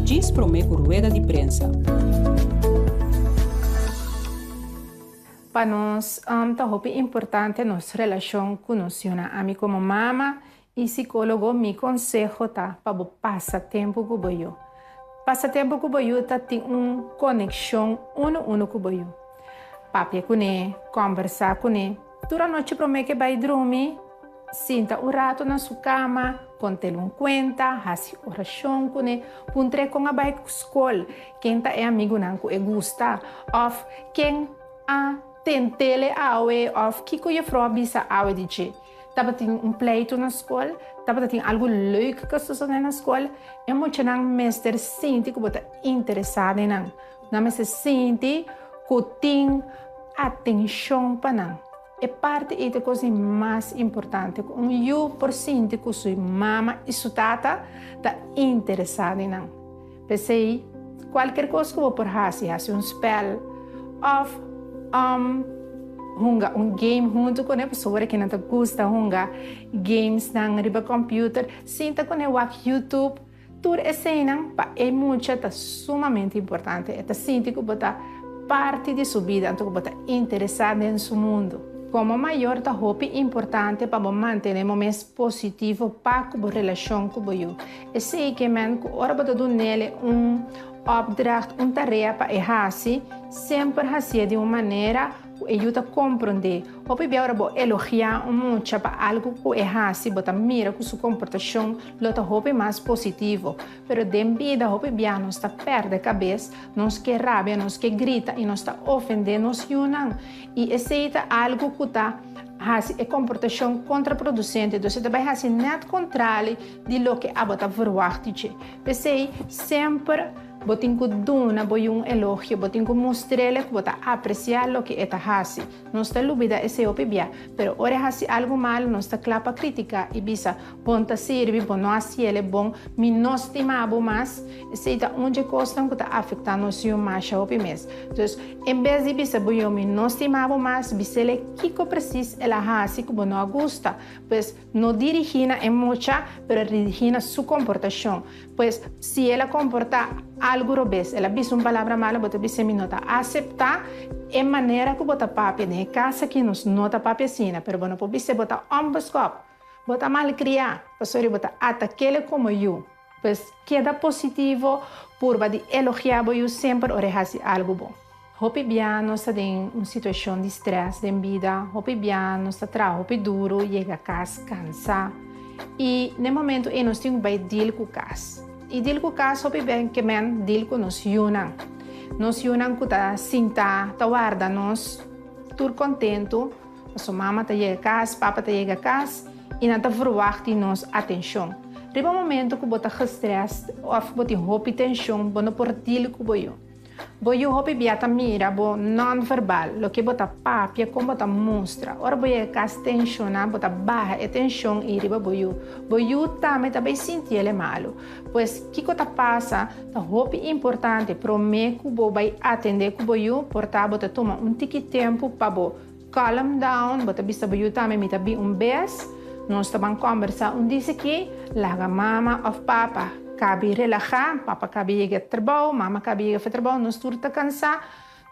djis promé ku rueda di prensa. Pa nos ta hopi importante nos relashon ku nos yunan. Ami komo mama i sikólogo mi konseho ta pa bo pasa tempu ku bo yu. Pasa tempu ku bo yu ta tin un konekshon unu unu ku bo yu. Papia kuné, kòmbersá kuné. Tur anochi promé ke bai drumi, sinta un ratu na su kama, kontel un kuenta, hasi orashon kuné, puntr'é kon a bai skol, ken ta e amigunan ku e gusta, òf ken a tent'el e awe, òf kiko jefrou a bisa awe di dje. Tabatin un pleitu na skol, tabata tin algu leuk ku a sosodé na skol, e muchanan mester sinti ku bo ta interesá den nan. Nan mester sinti ku tin atenshon pa nan. E parti ei ta e kos di mas importante, ku un yu por sinti ku su mama i su tata ta interesá den nan. P'esei, kualker kos ku bo por hasi, hasi un spèl òf hunga un game huntu kuné, pasobra ke nan ta gusta hunga gamesnan riba kòmpiuter, sinta kuné wak YouTube, tur eseinan pa e mucha ta sumamente importante. E ta sinti ku bo ta parti di su bida, anto ku bo ta interesá den su mundu. Komo mayor ta hopi importante pa bo mantené bo mes positivo pa ku bo relashon ku bo yu. Esei ke men ku ora bo ta dun'el un opdracht, un tarea pa e hasi, semper hasié di un manera ku e yu ta komprondé. Hopi bia ora bo elogiá un mucha pa algu ku e hasi, bo ta mira ku su komportashon lo ta hopi mas positivo. Pero den bida hopi bia nos ta pèrdè kabes, nos ke rabia, nos ke grita i nos ta ofendé nos yunan. I esei ta algu ku ta hasi e komportashon kontraproducente. Dus e ta bai hasi nèt kontrali di loke abo ta verwagt di dje. P'esei, semper bo tin ku duna bo yu un elogio, bo tin ku mustr'el ku bo ta apresiá loke e ta hasi. Nos ta lubidá esei hopi bia, pero ora e hasi algu malu nos ta kla pa kritiká i bisa, Bon ta sirbi, bo no hasi el e bon, mi no stima bo mas. Esei ta un dje kosnan ku ta afektá nos yu masha hopi mes. Dus, en bes di bisa bo yu mi no stima bo mas, bis'el kiko presis el a hasi ku bo no a gusta. Pues, No dirigí na e mucha, pero dirigí na su komportashon. Pues, si el a komportá algu robes, el a bisa un palabra malu, bo ta bisa, Mi no ta aseptá e manera ku bo ta papia. Den e kas aki nos no ta papia asina, pero bo no por bis'é bo ta ònbeskòp, bo ta malkriá, pasobra bo ta atak'é komo yu. Pues, keda positivo, purba di elogiá bo yu semper ora e hasi algu bon. Hopi bia nos ta den un situashon di strès den bida, hopi bia nos ta traha hopi duru, yega kas kansá i n'e momentu ei nos tin ku bai deal ku kas. I deal ku kas hopi bia ke men deal ku nos yunan. Nos yunan ku ta sintá ta warda nos tur kontentu, pasobra mama ta yega kas, papa ta yega kas i nan ta verwagt di nos atenshon. Riba momentu ku bo ta gestrès òf bo tin hopi tenshon bo no por deal ku bo yu. Bo yu hopi bia ta mira bo non-verbal, loke bo ta papia, kon bo ta mustra. Ora bo yega kas tenshoná, bo ta baha e tenshon ei riba bo yu. Bo yu tambe ta bai sinti el e malu. Pues, kiko ta pasa? Ta hopi importante promé ku bo bai atendé ku bo yu, por ta bo ta tuma un tiki tempu pa bo calm down, bo ta bisa bo yu tambe mi ta bin un bes, nos ta ban kòmbersá un dis aki, laga mama òf papa kabi relahá, papa kabi yega trabou, mama kabi yega for trabou, nos tur ta kansá,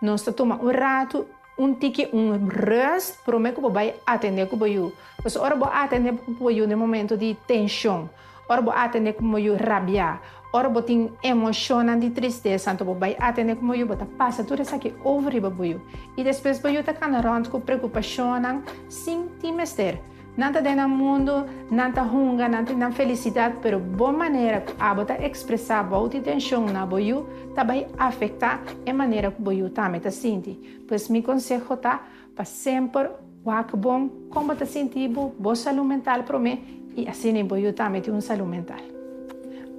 nos ta tuma un ratu, un tiki un rùst promé ku bo bai atendé ku bo yu. Pasobra ora bo atendé ku bo yu den momento di tenshon, Ora bo atende ku bo yu rabiá, ora bo tin emoshonnan di tristesa, anto bo bai atende ku bo yu, bo ta pasa tur esaki over riba bo yu. I despues bo yu ta kana rònt ku preokupashonnan sin tin mester. Nan ta den nan mundu, nan ta hunga, nan tin nan felisidat, pero bo manera ku abo ta ekspresá bou di tenshon na bo yu ta bai afektá e manera ku bo yu tambe ta sinti. Pues mi konseho ta pa semper Wak bon kon bo ta sinti bo, bo salú mental promé i asina bo yu tambe tin un salú mental.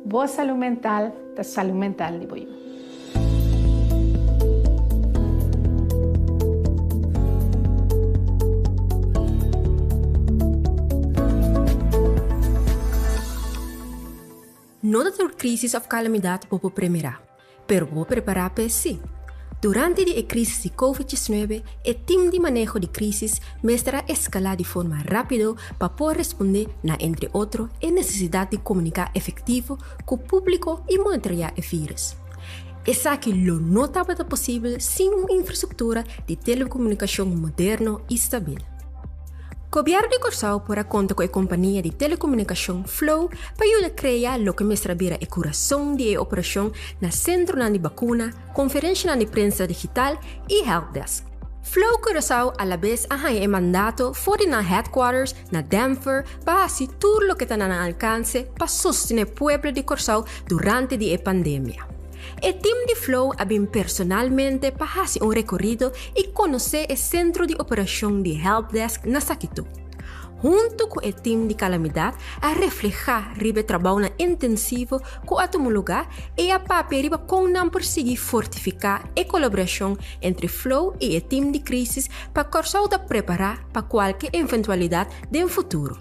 Bo salú mental ta salú mental di bo yu. No ta tur krísis òf kalamidat bo por premirá, pero bo por prepará p'e sí. Durante di e krísis di Covid 19, e tim di maneho di krísis mester a eskalá di forma rápido pa por respondé na entre otro e nesesidat di komuniká efektivo ku públiko i monitoreá e vírùs. Esaki lo no tabata posibel sin un infrastruktura di telekomunikashon moderno i stabil. Gobièrnu di Kòrsou por a konta ku e kompania di telekomunikashon Flow pa yuda krea loke mester a bira e kurason di e operashon na sentronan di bakuna, konferenshanan di prensa digital i helpdesk. Flow Curaçao alabes a haña e mandato for di nan headquarters na Denver pa hasi tur loke ta na nan alkanse pa sostené pueblo di Kòrsou durante di e pandemia. E tim di Flow a bin personalmente pa hasi un rekorido i konosé e sentro di operashon di helpdesk na Sakitú. Huntu ku e tim di kalamidat a reflehá riba e trabounan intensivo ku a tuma lugá i a papia riba kon nan por sigui fortifiká e kolaborashon entre Flow i e tim di krísis pa Kòrsou ta prepará pa kualke eventualidat den futuro.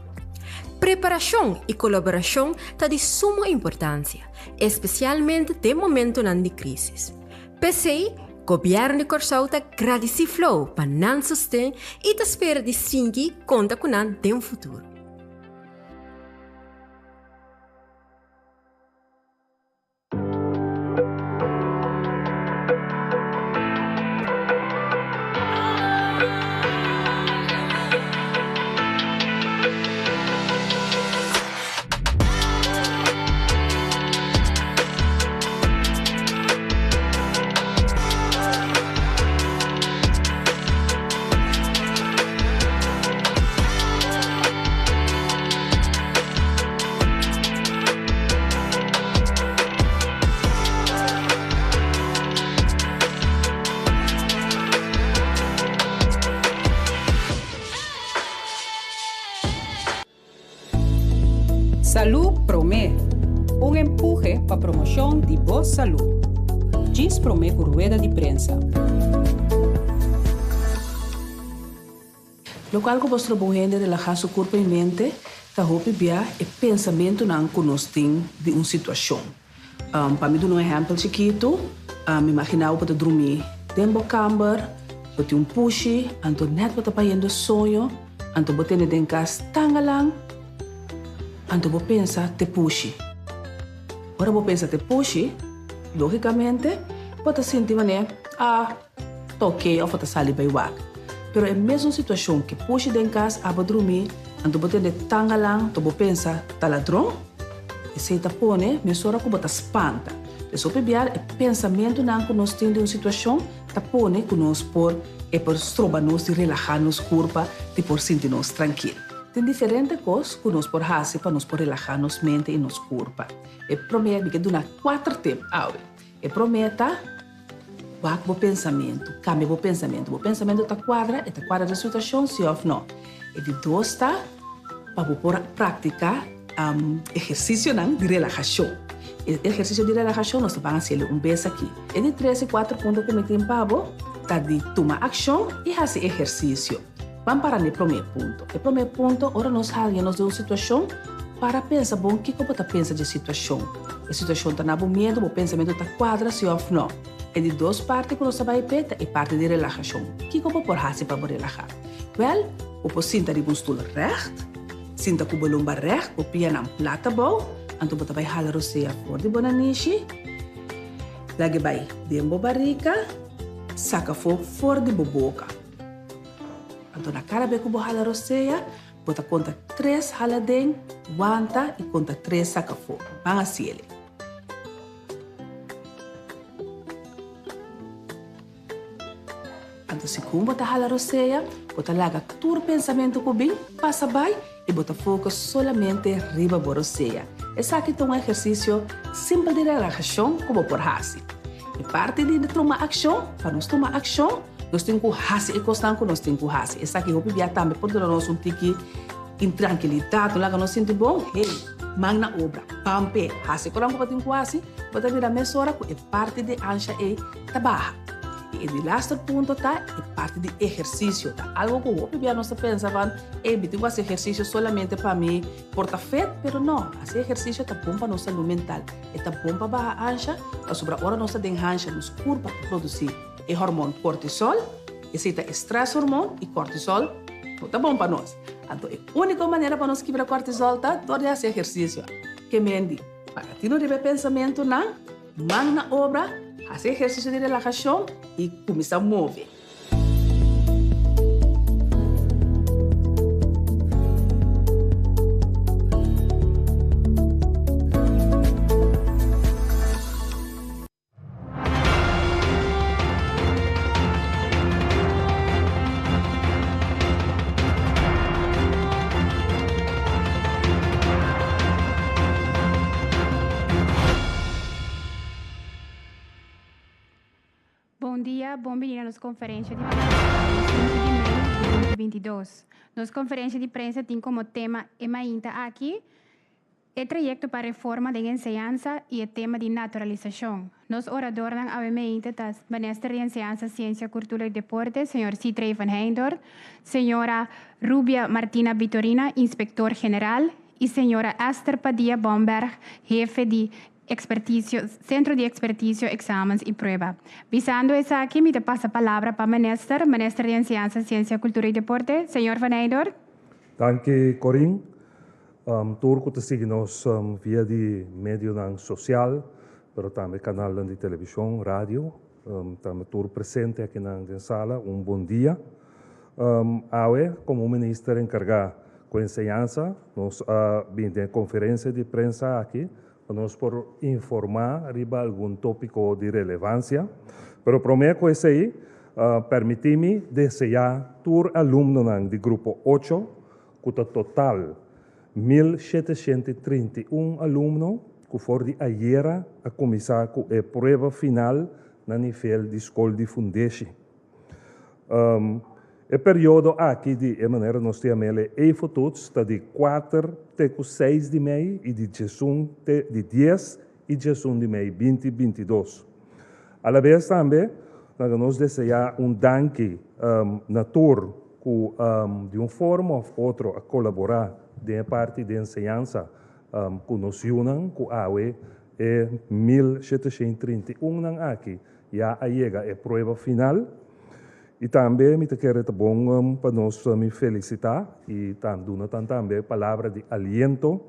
Preparashon i kolaborashon ta di sumo importansia. espesialmente den momentonan di krísis. P'esei, Gobièrnu di Kòrsou ta gradisí Flow pa nan sosten i ta spera di sigui konta ku nan den futuro. Salú Promé, un empuhe pa promoshon di bo salú. Djis promé ku rueda di prensa. Lokual ku bo stroba un hende relahá su kurpa i mente ta hopi bia e pensamentunan ku nos tin di un situashon. Pa mi duna un ehèmpel chikitu, mi imaginá bo ta drumí den bo kamber, bo tin un pushi, anto nèt bo ta bayendo soño, anto bo tene den kas tangalan, anto bo pensa te pushi. Ora bo pensa te pushi, lógikamente bo ta sinti manera, ah, ta oké òf bo ta sali bai wak. Pero e mesun situashon ke pushi den kas abo drumí, anto bo tende tangalan, anto bo pensa ta ladron. Esei ta pone mesora ku bo ta spanta. Des hopi biaha e pensamentunan ku nos tin di un situashon ta pone ku nos por e por stroba nos di relahá nos kurpa, di por sinti nos trankil. Tin diferente kos ku nos por hasi pa nos por relahá nos mente i nos kurpa. E promé, mi ke duna kuater tip awe. E promé ta. Wak bo pensamentu, kambia bo pensamentu. Bo pensamentu ta kuadra, e ta kuadra den situashon, si òf no? E di dos ta pa bo por praktiká ehersisionan di relahashon. E ehersisio di relahashon nos ta ban hasiel un bes aki. E di tres i kuater punto ku mi tin pa bo ta di tuma akshon i hasi ehersisio. Ban para na e promé punto. E promé punto, ora nos haña nos den un situashon, para pensa bon kiko bo ta pensa dje situashon. E situashon ta na bo miedu, bo pensamentu ta kuadra si òf nò. E di dos parti ku nos ta bai p'e ta e parti di relahashon. Kiko bo por hasi pa bo relahá? Wèl, bo por sinta riba un stul règt, sinta ku bo lomba règt, bo pianan plat abou, anto bo ta bai hala rosea for di bo nanishi, lag'e bai den bo barika, saka afó for di bo boka. Anto na kada be ku bo hala rosea, bo ta konta tres hala den, wanta i konta tres saka afó. Ban hasiel. Anto segun bo ta hala rosea, bo ta laga tur pensamentu ku bin pasa bai i bo ta focus solamente riba bo rosea. Esaki ta un ehersisio simpel di relahashon ku bo por hasi. E parti di tuma akshon, pa nos tuma akshon, nos tin ku hasi e kosnan ku nos tin ku hasi. Esaki hopi bia tambe por duna nos un tiki intrankilidat, no laga nos sinti bon. Hey, man na obra, ban p'e, hasi e kosnan ku bo tin ku hasi, bo ta mira mesora ku e parti di ansha ei ta baha. I e di laster punto ta e parti di ehersisio. Ta algo ku hopi bia nos ta pensa van, ey, mi tin ku hasi ehersisio solamente pa mi por ta fit, pero no, hasi ehersisio ta bon pa nos salú mental. E ta bon pa baha ansha, pasobra ora nos ta den hansha nos kurpa ta produsí. E hormon cortisol, esei ta e stress hormon i cortisol no ta bon pa nos. Anto e úniko manera pa nos kibra cortisol ta dor di hasi ehersisio. Ke mendi, paga tino riba e pensamentunan, man na obra, hasi ehersisio di relahashon i kuminsá move. Bon dia, bon bini na nos conferencia di prensa awe 5 di mei di 2022. Nos conferencia di prensa tin como tema e mainta aki, E trayecto pa reforma den enseñansa y e tema di naturalisacion. Nos oradornan awe mainta ta Minister di Enseñansa, Ciencia, Cultura y Deporte, señor Sithree van Heydoorn, señora Rubia Martina Bitorina, Inspector General, y señora Esther Padilla Bomberg, Hefe di Experticio, Centro di Experticio, Examens y Prueba. Bisando esaki, mi ta pasa palabra pa Minister, Minister di Enseñansa, Ciencia, Cultura y Deporte, señor Van Heydoorn. Danki Corinne. Tur ku ta sigui nos via di medionan sosial, pero tambe kanalnan di televishon, radio, tambe tur presente akinan den sala, un bon dia. Awe komo minister enkargá ku enseñansa nos a bini den e konferensia di prensa aki pa nos por informá riba algun tópiko di relevansia. Pero promé ku esei, permití mi deseá tur alumnonan di grupo ocho, ku ta total 1731 alumno, ku for di ayera a kuminsá ku e prueba final na nivel di skol di fundeshi. E periodo aki di e manera nos ta yam'el e efotoets ta di kuater te ku seis di mei i di diesun te di dies i diesun di mei binti 22. Alabes tambe laga nos deseá un danki na tur ku di un forma òf otro a kolaborá den e parti di enseñansa ku nos yunan ku awe e 1731 nan aki Ya a yega e prueba final y tambe mi ta kere ta bon pa nos mi felicita y ta duna tan tambe palabra di aliento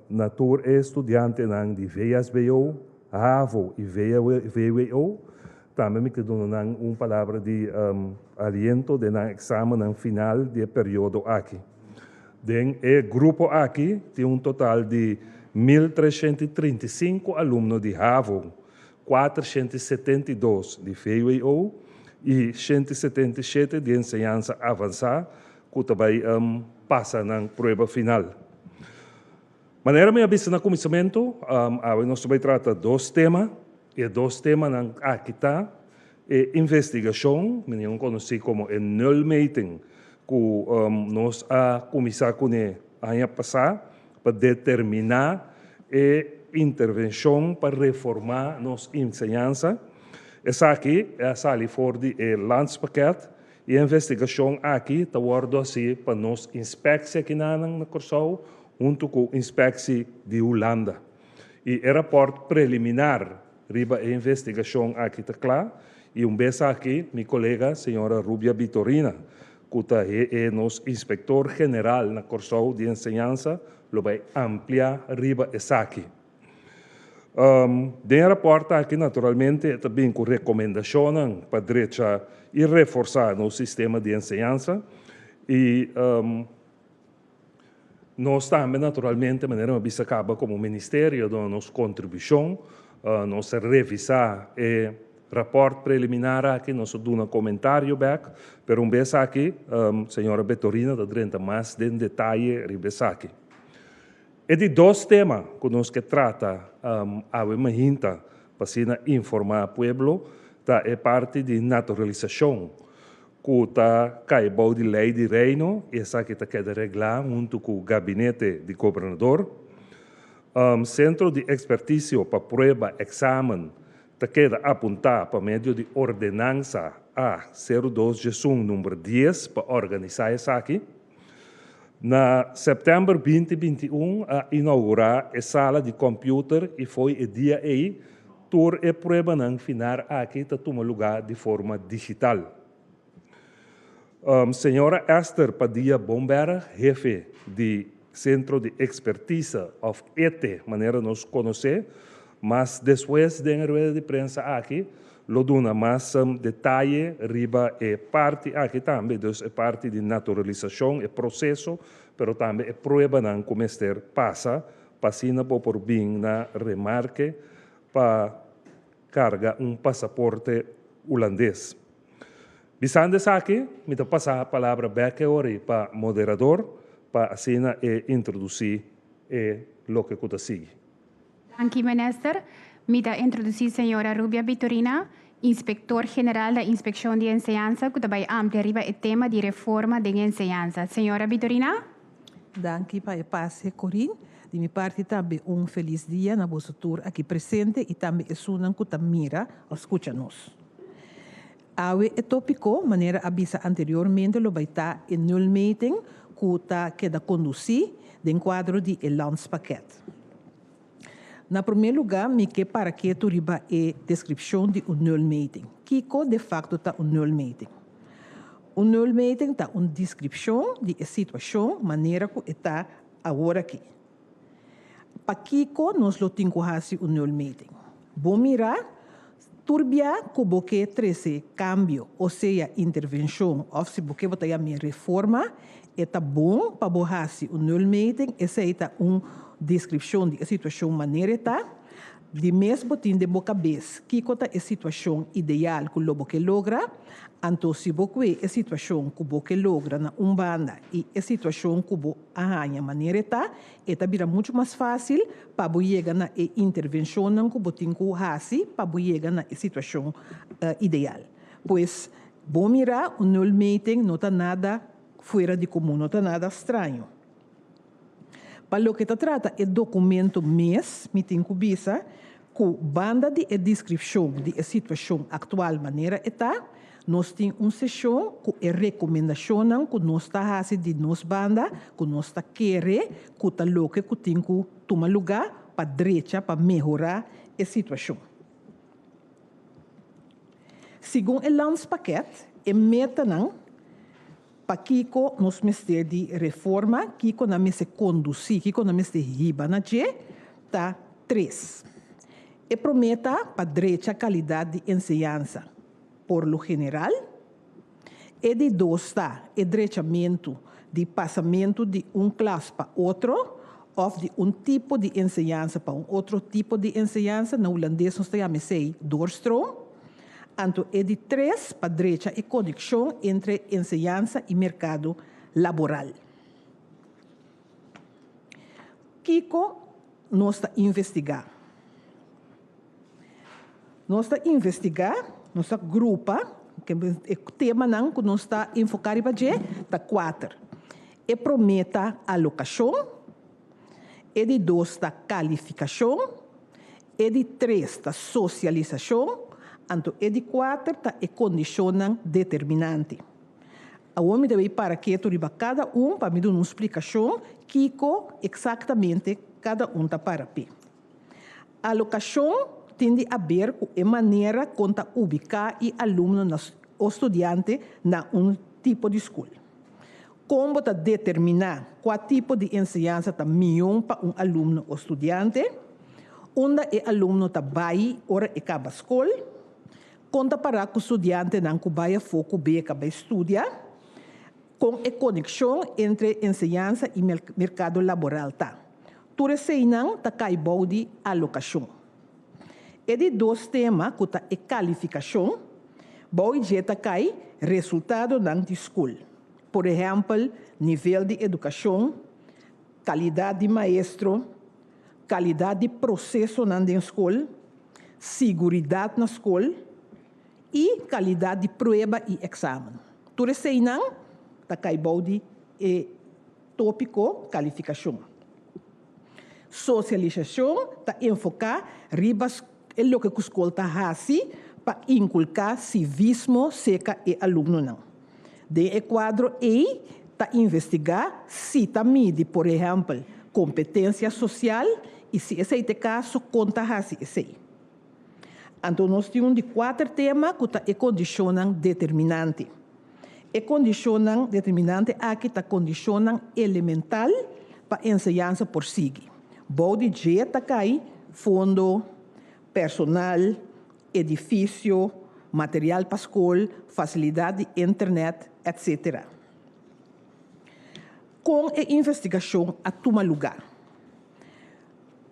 na tur e studiantenan di VSBO, havo y vwo. Tambe mi ke duna nan un palabra di aliento den nan examennan final di e periodo aki. Den e grupo aki tin un total di 1335 alumno di havo 472 di vwo i 177 di enseñansa avansá ku ta bai pasa nan prueba final. Manera mi a bisa na kuminsamentu, awe nos ta bai trata dos tema, i e dos temanan aki ta e investigashon, mihó konosí komo e nulmeting, ku nos a kuminsá kuné aña pasá pa determiná e intervenshon pa reformá nos enseñansa. Esaki a sali for di e landspakket i e investigashon aki ta wòrdu hasi pa nos inspeksie akinanan na Kòrsou huntu ku inspeksie di Hulanda. I e rapòrt preliminar riba e investigashon aki ta kla i un bes aki mi kolega señora Rubia Bitorina ku ta e nos inspektor general na Kòrsou di enseñansa lo bai amplia riba esaki. Den e rapòrt aki naturalmente e ta bin ku rekomendashonnan pa drecha i reforsá nos sistema di enseñansa i nos tambe naturalmente manera mi a bisa kaba komo ministerio duna nos kontribushon, nos a revisá e Raport preliminar aki nos a duna komentario bek, pero un bes aki señora Betorina ta drenta mas den detaye riba esaki. E di dos tema ku nos ke trata awe mahinta pa asina informá pueblo ta e parti di naturalisashon ku ta kai bou di lei di Reino i esaki ta keda reglá huntu ku gabinete di gobernador. Sentro di ekspertisio pa prueba eksamen Ta keda apuntá pa medio di Ordenansa A 02 diesun number 10 pa organisá esaki. Na sèptèmber 2021 a inougurá e sala di kòmpiuter i fo'i e dia ei Tur e pruebanan final aki ta tuma lugá di forma digital. Señora Esther Padilla Bomberg, hefe di Sentro di Ekspertise òf ete manera nos konosé, mas despues den e rueda di prensa aki lo duna mas detaye riba e parti aki tambe, dus e parti di naturalisashon, e proseso, pero tambe e pruebanan ku mester pasa pa asina bo por bin na remarke pa karga un pasaporte hulandes. Bisando esaki, mi ta pasa palabra bek e ora ei pa moderador pa asina e introdusí e loke ku ta sigui. Danki Minister. Mi ta introdusí señora Rubia Bitorina, Inspektor General da Inspekshon di Enseñansa ku ta bai amplia riba e tema di reforma den enseñansa. Señora Bitorina. Danki pa e pase Corin. Di mi parti tambe un felis dia na boso tur aki presente y tambe esunnan cu ta mira of scucha nos. Awe e topico, manera a bisa anteriormente lo bay ta e nulmeting cu ta keda conduci den cuadro di e landspakket. Na prome luga mi ke para ketu riba e descripcion di un nulmeting. Kico de facto ta un nulmeting? Un nulmeting ta un descripcion di e situacion manera cu e ta aworaki. Pakico nos lo tin cu haci un nulmeting? Bo mira, tur bia cu bo ke trece cambio o sea intervencion of si bo ke bo ta yam'e reforma, e ta bon pa bo haci un nulmeting, esey ta un descripcion di e situacion manera e ta. Di mes bo tin den bo cabes kico ta e situacion ideal cu lo bo ke logra. Anto si bo cue e situacion cu bo ke logra na un banda y e situacion cu bo a haña manera e ta, e ta bira muchu mas fásil pa bo yega na e intervenshonnan ku bo tin ku hasi pa bo yega na e situashon ideal. Pues, bon mirá, un nulmeting no ta nada fuera di komun, no ta nada straño. Pa loke ta trata e dokumento mes, mi tin ku bisa ku banda di e deskripshon di e situashon aktual manera e ta, Nos tin un seshon ku e rekomendashonnan ku nos ta hasi di nos banda ku nos ta kere ku ta loke ku tin ku tuma lugá pa drecha, pa mehorá e situashon. Segun e landspakket, e metanan pa kiko nos mester di reforma, kiko nan mester kondusí, kiko nan mester hiba na dje, ta tres. E promé ta pa drecha kalidat di enseñansa. Por lo general, e di dos ta e drechamentu di pasamentu di un klas pa otro òf di un tipo di enseñansa pa un otro tipo di enseñansa, na hulandes nos ta yama esei doorstroom. Anto e di tres pa drecha e konekshon entre enseñansa i merkado laboral. Kiko nos ta investigá? Nos ta investigá, nos ta grupa, e temanan ku nos ta enfoká riba dje ta kuater. E promé ta alokashon, e di dos ta kalifikashon, e di tres ta sosialisashon, anto e di kuater ta e kondishonnan determinante. Awor mi ta bay para ketu riba kada un pa mi duna un splikashon kiko eksaktamente kada un ta para p'e. Alokashon tin di aber ku e manera kon ta ubiká e alumno na o studiante na un tipo di skol. Kon bo ta determiná kua tipo di enseñansa ta mihó pa un alumno o studiante? Unda e alumno ta bai ora e kaba skol? Kon ta pará ku studiantenan ku bai afó ku beka bai studia? Kon e konekshon entre enseñansa i merkado laboral ta? Tur eseinan ta kai bou di alokashon. E di dos tema ku ta e kalifikashon, bou i dje ta kai resultadonan di skol. Por ehèmpel, nivel di edukashon, kalidat di maestro, kalidat di prosesonan den skol, siguridat na skol i kalidat di prueba i eksamen. Tur eseinan ta kai bou di e tópiko kalifikashon. Sosialisashon ta enfoká riba e loke ku skol ta hasi pa inkulká sivismo serka e alumnonan. Den e kuadro ei ta investigá si ta midi, por ehèmpel, kompetensia sosial i si esei ta e kaso, kon ta hasi esei. Anto nos tin un di kuater tema ku ta e kondishonnan determinante. E kondishonnan determinante aki ta kondishonnan elemental pa enseñansa por sigui. Bou di dje ta kai fondo, personal, edifisio, material pa skol, fasilidat di internet, etc. Kon e investigashon a tuma lugá?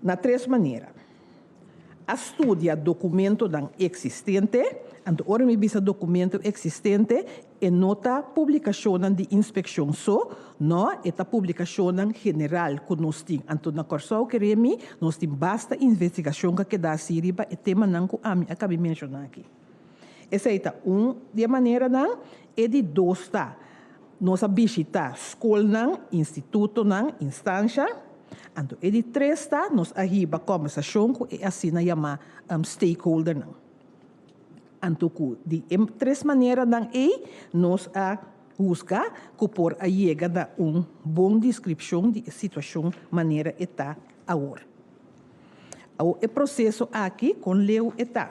Na tres manera. A studia dokumentonan eksistente, anto ora mi bisa dokumento eksistente, e no ta publikashonnan di inspekshon so, no, e ta publikashonnan general ku nos tin. Anto na Kòrsou kere mi, nos tin basta investigashon ku a keda hasi riba e temanan ku ami a kabi menshoná aki. Esei ta un di e maneranan. E di dos ta, nos a bishitá skolnan, institutonan, instansha. Anto e di tres ta, nos a hiba kòmbersashon ku e asina yamá stakeholdernan. Anto ku di e tres maneranan ei nos a husga ku por a yega na un bon deskripshon di e situashon manera e ta awor. Awor e proseso aki kon leu e ta?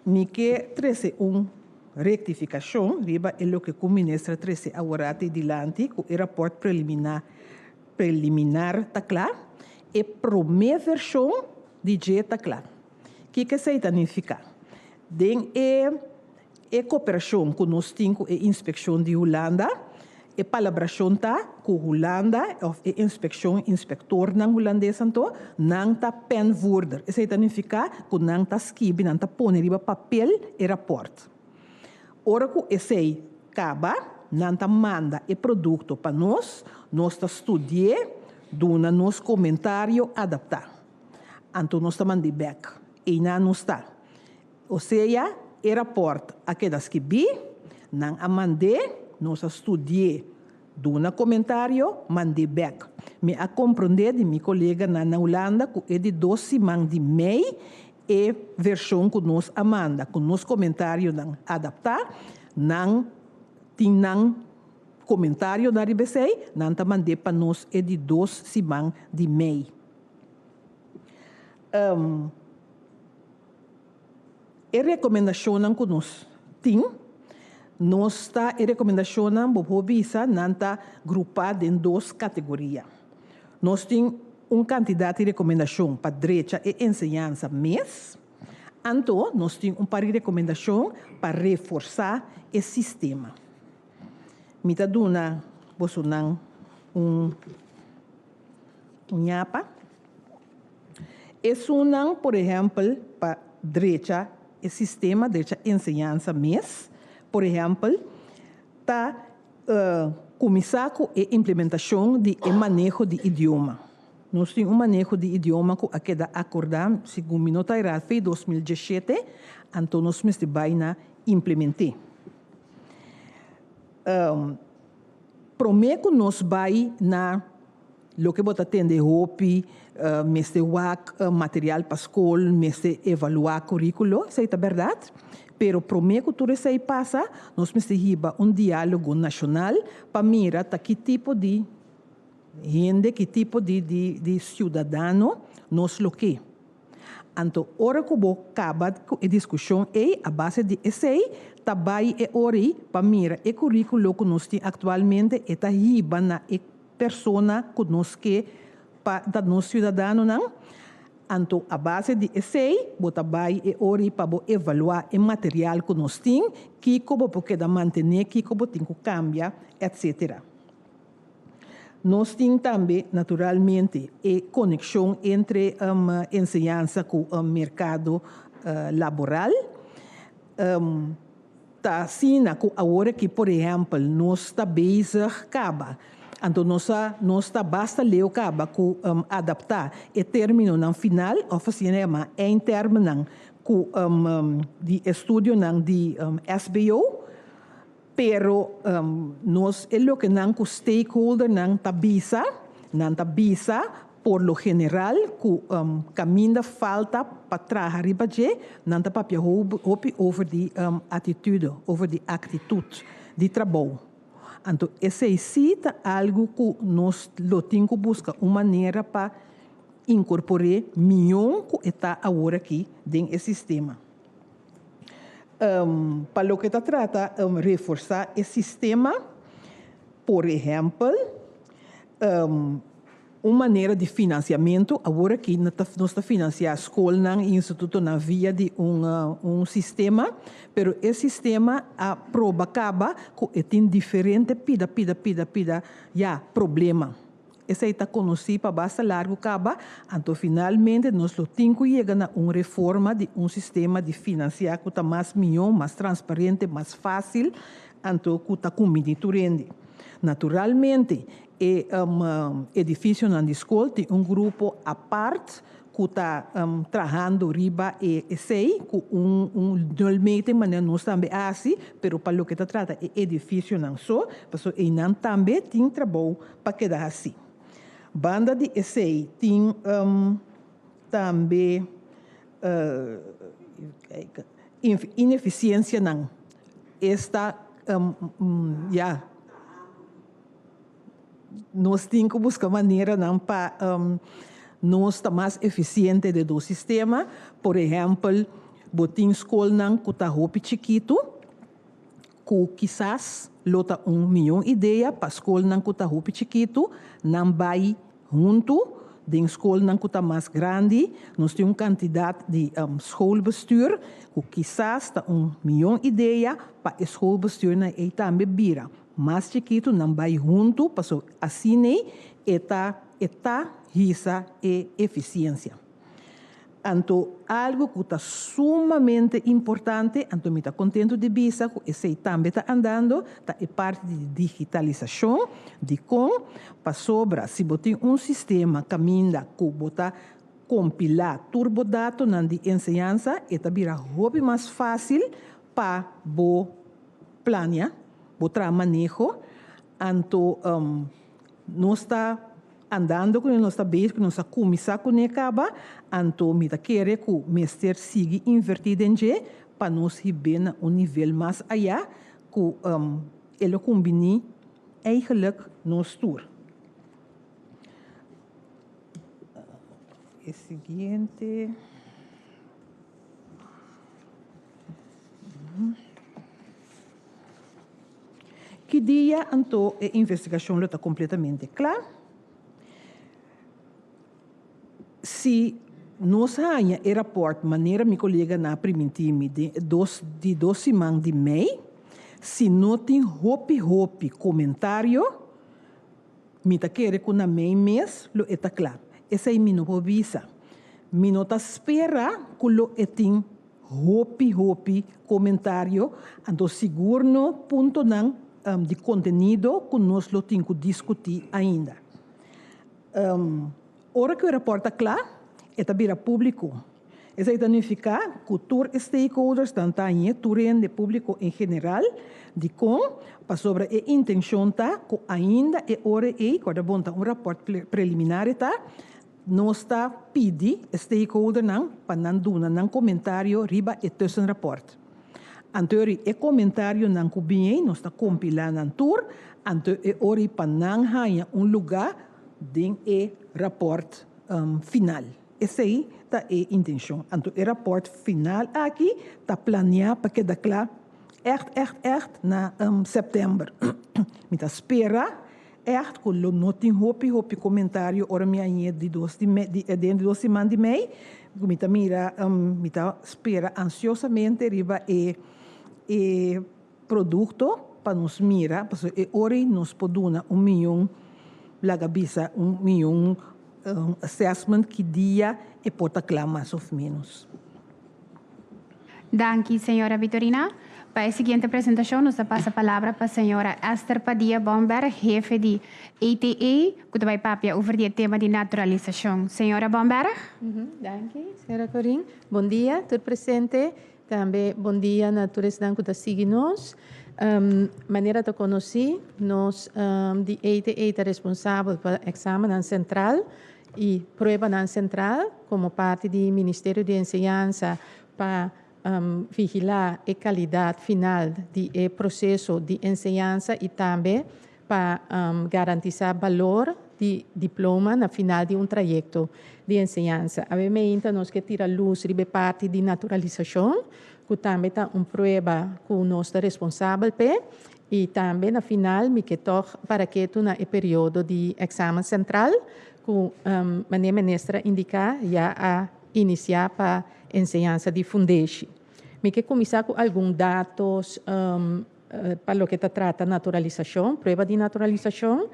Mi ke trese un rektifikashon riba e loke ku minister a trese aworati dilanti ku e rapòrt preliminar ta kla, e promé vershon di dje ta kla. Kiko esei ta nifiká? Den e e koperashon ku nos tin ku e inspekshon di Hulanda, e palabrashon ta ku Hulanda òf e inspekshon, inspektornan hulandes anto, nan ta penvoerder. Esei ta nifiká ku nan ta skibi, nan ta pone riba papel e rapòrt. Ora ku esei kaba, nan ta manda e produkto pa nos, nos ta studi'é, duna nos komentario adaptá. Anto nos ta mand'é bèk. Einan nos ta. Osea, e rapòrt a keda skibí, nan a mand'é, nos a studi'é, duna komentario, mand'é bèk. Mi a komprondé di mi koleganan na Hulanda ku e di dos siman di mei e vershon ku nos a manda ku nos komentarionan adaptá, nan tin nan komentarionan riba esei, nan ta mand'é pa nos e di dos siman di mei. E rekomendashonnan ku nos tin, nos ta e rekomendashonnan bo por bisa nan ta grupá den dos kategoria. Nos tin un kantidat di rekomendashon pa drecha e enseñansa mes, anto nos tin un par di rekomendashon pa reforsá e sistema. Mi ta duna bosonan un ñapa. Esunnan, por ehèmpel, pa drecha e sistema, drecha enseñansa mes, por ehèmpel, ta kuminsá ku e implementashon di e maneho di idioma. Nos tin un maneho di idioma ku a keda akordá, segun mi no ta erá, fe 2017, anto nos mester bai na implement'é. Promé ku nos bai na Loke bo ta tende hopi, mester wak material pa skol, mester evaluá kuríkulo, esei ta bèrdat. Pero promé ku tur esei pasa, nos mester hiba un diálogo nashonal pa mira ta ki tipo di hende, ki tipo di di siudadano nos lo ke. Anto ora ku bo kaba ku e diskushon ei, a base di esei ta bai e ora ei pa mira e kuríkulo ku nos tin aktualmente e ta hiba na e persona ku nos ke pa ta nos siudadanonan, anto a base di esei bo ta bai e ora pa bo evaluá e material ku nos tin, kiko bo por keda mantené, kiko bo tin ku kambia, etcetera. Nos tin tambe naturalmente e konekshon entre enseñansa ku merkado laboral. Ta asina ku awor aki, por ehèmpel, nos ta bezig kaba, anto nos a nos ta basta leu kaba ku adaptá e términonan final òf asina yamá eindtermennan ku di estudionan di SBO, pero nos e lokenan ku stakeholdernan ta bisa, nan ta bisa Por lo general ku kaminda falta pa traha riba dje, nan ta papia hopi over di atitude, over di aktitut di trabou. Anto esei sí ta algu ku nos lo tin ku buska un manera pa. inkorpor'é mion ku e ta awor aki den e sistema. Pa loke ta trata reforsá e sistema, por ehèmpel, un manera di finansiamentu, awor aki nos ta finansiá skolnan i institutonan via di un un sistema, pero e sistema a proba kaba ku e tin diferente pida pida pida pida ya problema. Esei ta konosí pa basta largu kaba, anto finalmente nos lo tin ku yega na un reforma di un sistema di finansiá ku ta mas mihó, mas transparente, mas fásil, anto ku ta kumbiní tur hende. Naturalmente, e edifisionan di skol tin un grupo apart ku ta trahando riba e esei ku un un nulmeting manera nos tambe a hasi, pero pa loke ta trata e edifisionan so, pasobra einan tambe tin trabou pa keda hasi. Banda di esei tin tambe inefisiensianan, esta ya nos tin ku buska maneranan pa nos ta mas efisiente den nos sistema. Por ehèmpel, bo tin skolnan ku ta hopi chikitu, ku kisas lo ta un mion idea pa skolnan ku ta hopi chikitu nan bai huntu den skolnan ku ta mas grandi. Nos tin un kantidat di schoolbestuur ku kisas ta un mion idea pa e schoolbestuurnan ei tambe bira mas chikitu, nan bai huntu pasobra asin'ei e ta e ta hisa e efisiensia. Anto algu ku ta sumamente importante, anto mi ta kontentu di bisa ku esei tambe ta andando, ta e parti di digitalisashon. Dikon? Pasobra si bo tin un sistema kaminda ku bo ta kompilá tur bo datonan di enseñansa, e ta bira hopi mas fásil pa bo plania, bo traha maneho. Anto nos ta andando kuné, nos ta bezig, nos a kuminsá kuné kaba, anto mi ta kere ku mester sigui invertí den dje pa nos hib'é na un nivel mas ayá ku e lo kumbiní eigenlijk nos tur. E siguiente. Ki dia anto e investigashon lo ta kompletamente kla? Si nos haña e rapòrt manera mi koleganan a primintí mi den e dos di dos siman di mei, si no tin hopi hopi komentario, mi ta kere ku na mei mes lo e ta kla. Esei mi no por bisa. Mi no ta spera ku lo e tin Hopi hopi komentario, anto sigur no puntonan di kontenido ku nos lo tin ku diskutí ainda. Ora ku e rapòrt ta kla, e ta bira públiko. Esei ta nifiká ku tur e stakeholders nan ta hañ'é, tur hende públiko en general. Dikon? Pasobra e intenshon ta ku ainda e ora ei, kòrda bon ta un rapòrt preliminar e ta, Nos ta pidi e stakeholdernan pa nan duna nan komentario riba e tussenrapport. Anto ori e komentarionan ku bin ei nos ta kompilá nan tur, anto e ori pa nan haña un lugá den e rapòrt final. Esei ta e intenshon. Anto e rapòrt final aki ta planeá pa keda kla ègt ègt ègt na sèptèmber. Mi ta spera Ègt ku lo no tin hopi hopi komentario ora mi a ñe di dos di mei di den di dos siman di mei ku mi ta mira mi ta spera ansiosamente riba e e produkto pa nos mira pasobra e ora ei nos por duna un miyon laga bisa un miyon assessment ki dia e por ta kla mas òf ménos. Danki, señora Vitorina. Pa e siguiente presentacion nos ta pasa palabra pa señora Esther Padilla Bomberg, hefe di ATA, cu ta bay papia over di e tema di naturalisacion. Señora Bomberg. Danki, señora Corin. Bon dia tur presente. Tambe bon dia na tur esnan cu ta sigui nos. Manera ta conoci, nos di ATA ta responsabel pa examennan central i pruebanan sentral komo parti di Ministerio di Enseñansa pa vigilá e kalidat final di e proseso di enseñansa i tambe pa garantisá balor di diploma na final di un trayekto di enseñansa. Awe meinta nos ke tira lus riba e parti di naturalisashon, ku tambe ta un prueba ku nos ta responsabel p'e, i tambe na final mi ke tòg para ketu na e periodo di eksamen sentral ku manera minister a indiká ya a inisiá pa enseñansa di fundeshi. Mi ke kuminsá ku algun datos pa loke ta trata naturalisashon, prueba di naturalisashon.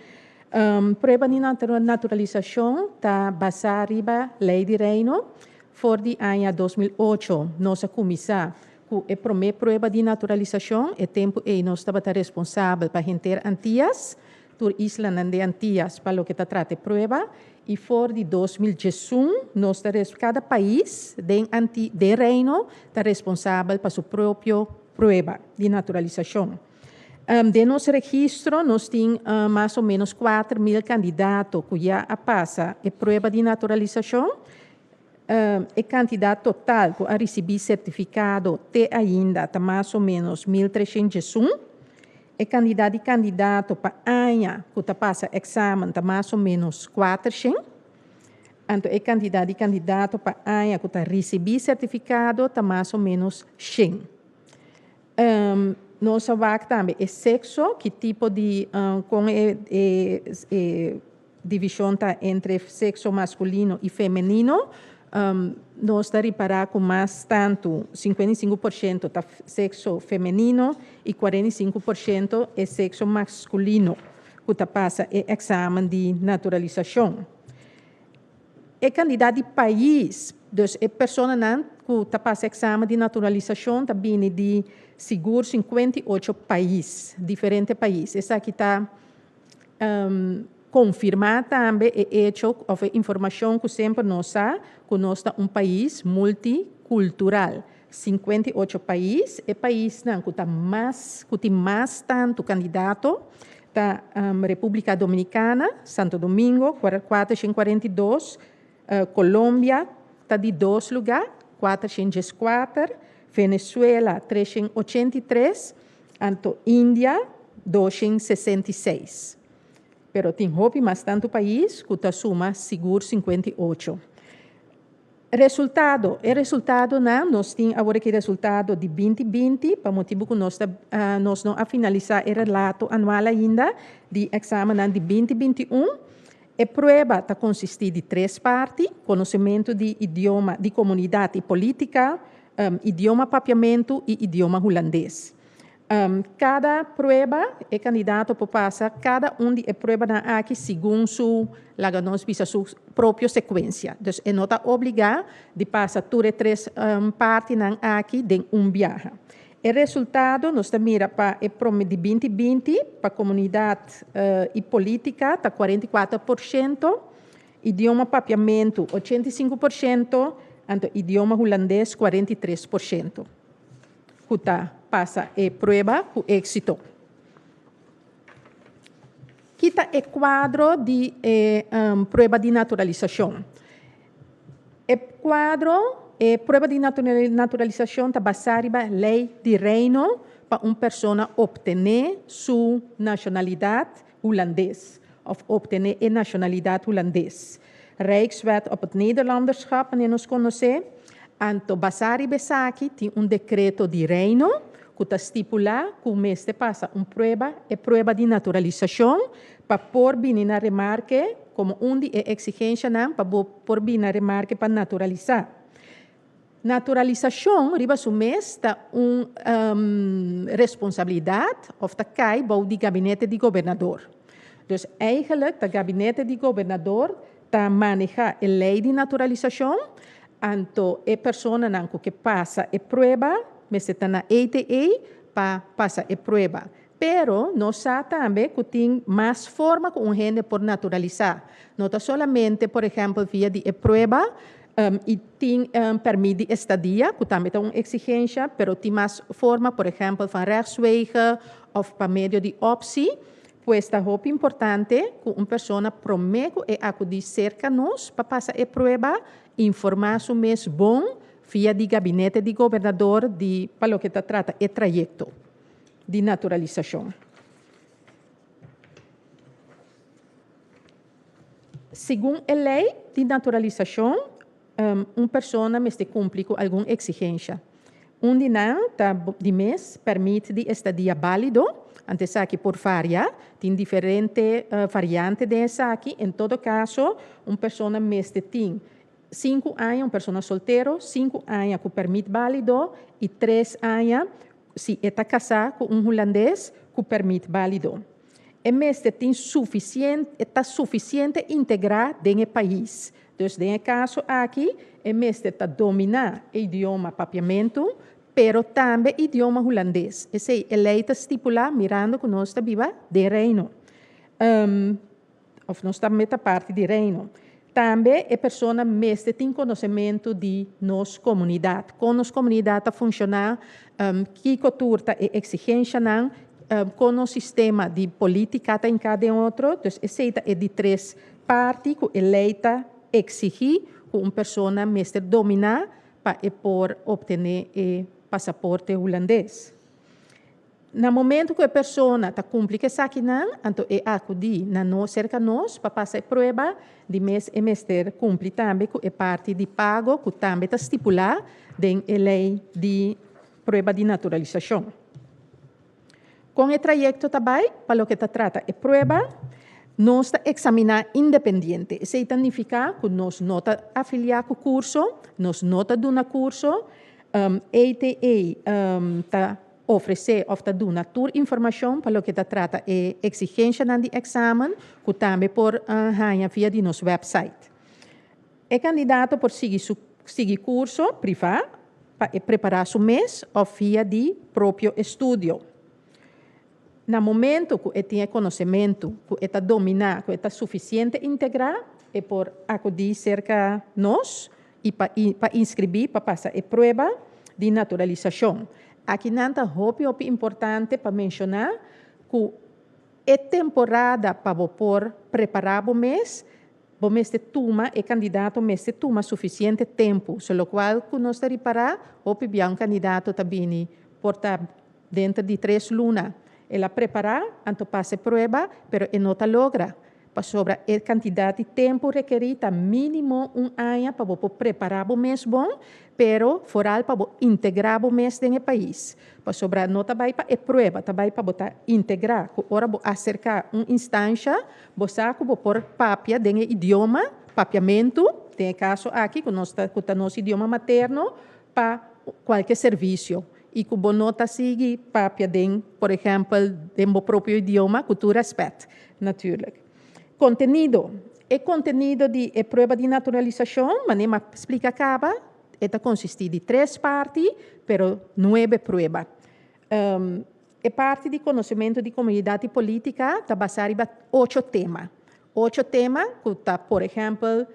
Prueba di naturalisashon ta basá riba Lei di Reino. For di aña 2008 nos a kuminsá ku e promé prueba di naturalisashon. E tempu ei nos tabata responsabel pa henter Antias, tur islanan di Antias pa loke ta trata e prueba. I for di 2011 nos ta kada pais den Anti den Reino ta responsabel pa su propio prueba di naturalisashon. Den nos registro nos tin mas o ménos 4000 kandidato ku ya a pasa e prueba di naturalisashon. E kantidat total ku a risibí sertifikado te ainda ta mas o ménos 1311. E kantidat di kandidato pa aña ku ta pasa eksamen ta mas o ménos 400. Anto e kantidat di kandidato pa aña ku ta risibí sertifikado ta mas o ménos 100. Nos a wak tambe e sekso, ki tipo di kon e divishon ta entre sekso maskulino i femenino. Nos ta ripará ku mas tantu 55% ta sekso femenino i 45% e sekso maskulino ku ta pasa e eksamen di naturalisashon. E kantidat di pais, dus e personanan ku ta pasa eksamen di naturalisashon ta bini di sigur 58 pais, diferente pais. Esaki ta konfirmá tambe e echo òf e informashon ku semper nos sa ku nos ta un pais multikultural. 58 pais, e paisnan ku ta mas ku tin mas tantu kandidato ta Repúblika Dominikana, Santo Domingo, 442, Colombia ta di dos lugá, 414, Venezuela, 383, anto India, 266. Pero tin hopi mas tantu pais ku ta suma sigur 58. Resultado, e resultadonan, nos tin awor aki resultado di 2020, pa motibu ku nos ta nos no a finalisá e relato anual ainda di eksamennan di 2021. E prueba ta konsistí di tres parti, konosementu di idioma di komunidat i polítika, idioma papiamentu i idioma hulandes. Kada prueba e kandidato por pasa kada un di e pruebanan aki segun su, laga nos bisa, su propio sekuensia. Dus e no ta obligá di pasa tur e tres partinan aki den un biaha. E resultado nos ta mira pa e prome di 2020 pa komunidat i polítika ta 44%, idioma papiamentu 85%, anto idioma hulandes 43% ku ta pasa e prueba ku éksito. Ki ta e kuadro di e prueba di naturalisashon? E kuadro, e prueba di naturalisashon ta basá riba Lei di Reino pa un persona optené su nashonalidat hulandes òf optené e nashonalidat hulandes. Rijkswet op het Nederlanderschap, manera nos konosé. Anto basá riba esaki tin un dekreto di Reino ku ta stipulá ku mester pasa un prueba, e prueba di naturalisashon, pa por bini na remarke komo un di e eksigenshanan pa bo por bini na remarke pa naturalisá. Naturalisashon riba su mes ta un responsabilidat òf ta kai bou di gabinete di gobernador. Dus eigenlijk ta gabinete di gobernador ta manehá e lei di naturalisashon, anto e personanan ku ke pasa e prueba mester ta na ETE pa pasa e prueba. Pero nos sa tambe ku tin mas forma ku un hende por naturalisá. No ta solamente, por ehèmpel, via di e prueba i tin pèrmit di estadia, ku tambe ta un eksigensha, pero tin mas forma, por ehèmpel, van rechtswege òf pa medio di optie. Pues ta hopi importante ku un persona promé ku e akudí serka nos pa pasa e prueba, informá su mes bon via di gabinete di gobernador di pa loke ta trata e trayekto di naturalisashon. Segun e lei di naturalisashon, un persona mester kumpli ku algun eksigensia. Un di nan ta di mes pèrmit di estadia bálido, anto esaki por varia, tin diferente variante den esaki. En todo kaso, un persona mester tin 5 aña, un persona soltero, 5 aña ku pèrmit bálido i 3 aña si e ta kasá ku un hulandes ku pèrmit bálido. E mester tin sufisiente, ta sufisiente integrá den e pais. Dus den e kaso aki, e mester ta dominá e idioma papiamentu, pero tambe idioma hulandes. Esei e lei ta stipulá mirando ku nos ta biba den Reino. Òf nos ta meta parti di Reino. Tambe e persona mester tin konosementu di nos komunidat. Kon nos komunidat ta funshoná, kiko tur ta e eksigensianan, kon nos sistema di polítika ta hinká den otro. Dus esei ta e di tres parti ku e lei ta eksigí ku un persona mester dominá pa e por optené e pasaporte hulandes. Na momento ku e persona ta kumpli ku esakinan, anto e akudí na nos, serka nos pa pasa e prueba, di mes e mester kumpli tambe ku e parti di pago ku tambe ta stipulá den e lei di prueba di naturalisashon. Kon e trayekto ta bai, pa loke ta trata e prueba, nos ta eksaminá independiente. Esei ta nifiká ku nos no ta afiliá ku kurso, nos no ta duna kurso, ATA ta ofresé òf ta duna tur informashon pa loke ta trata e eksigensianan di eksamen, ku tambe por haña via di nos website. E kandidato por sigui kurso privá pa prepará su mes òf via di propio estudio. Na momento ku e tin konosementu, ku e ta dominá, ku e ta sufisiente integrá, e por akudí serka nos i pa inskribí pa pasa e prueba di naturalisashon. Akinan ta hopi hopi importante pa menshoná ku e temporada pa bo por prepará bo mes, bo mester tuma, e kandidato mester tuma sufisiente tempu, so lokual ku nos ta ripará, hopi bia un kandidato ta bini por ta denter di 3 luna. El a prepará, anto pasa e prueba, pero e no ta logra. Pasobra e kantidat di tempu rekerí ta mínimo un aña pa bo prepará bo mes bon, pero vooral pa bo integrá bo mes den e pais. Pasobra no ta bai pa e prueba, ta bai pa bo ta integrá. Ku ora bo aserká un instansia, bo sa ku bo por papia den e idioma, papiamentu, den e kaso aki, ku nos ta, ku ta nos idioma materno, pa kualke servisio. I ku bo no ta sigui papia den, por ehèmpel, den bo propio idioma, ku tur rèspèt, natuurlijk. Kontenido. E kontenido di e prueba di naturalisashon, manera m'a splika kaba, ta konsistí di tres parti, pero nuebe prueba. E parti di konosementu di komunidat i polítika ta basá riba ocho tema. Ocho tema, ku ta, por ehèmpel,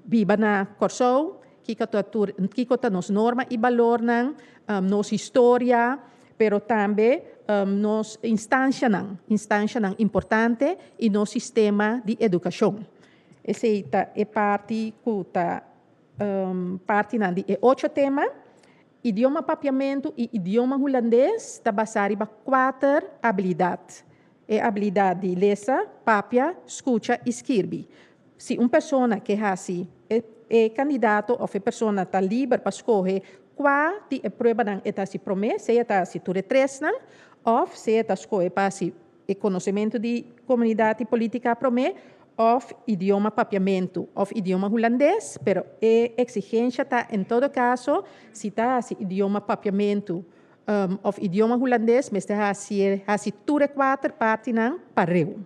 biba na Kòrsou, kiko ta tur, kiko ta nos norma i balornan, nos historia, pero tambe nos instansianan importante i nos sistema di edukashon. Esei ta e parti ku ta partinan di e ocho tema. Idioma papiamentu i idioma hulandes ta basá riba kuater abilidat. E abilidat di lesa, papia, skucha i skirbi. Si un persona ke hasi e kandidato òf e persona ta liber pa skohe kua di e pruebanan e ta hasi promé, sea ta hasi tur e tresnan, òf sea ta skohe pa hasi e konosementu di komunidat i polítika promé, òf idioma papiamentu òf idioma hulandes, pero e eksigensia ta en todo kaso, si ta hasi idioma papiamentu òf idioma hulandes, mester hasi tur e kuater partinan pareu.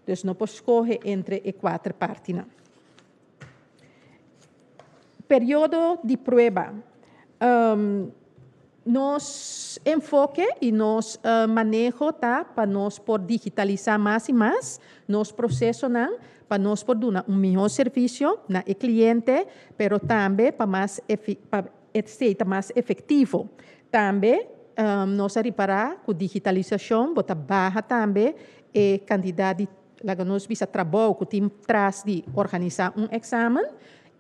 Dus no por skohe entre e kuater partinan. Periodo di prueba. Nos enfoke i nos maneho ta pa nos por digitalisá mas i mas nos prosesonan, pa nos por duna un mihó servisio na e kliente, pero tambe pa e mas efektivo. Tambe nos a ripará ku digitalisashon bo ta baha tambe e kantidat di, laga nos bisa, trabou ku tin tras di organisá un eksamen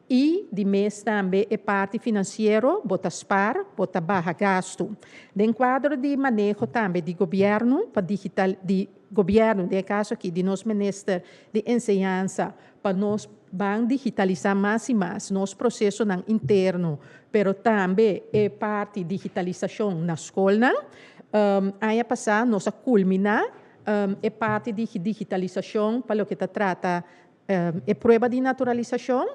i di mes tambe e parti finansiero bo ta spar, bo ta baha gastu. Den kuadro di maneho tambe di gobièrnu pa digital di. gobièrnu, den e kaso aki di nos minister di enseñansa, pa nos ban digitalisá mas i mas nos prosesonan interno, pero tambe e parti digitalisashon na skolnan. Aña pasá nos a kulminá e parti di digitalisashon pa loke ta trata e prueba di naturalisashon.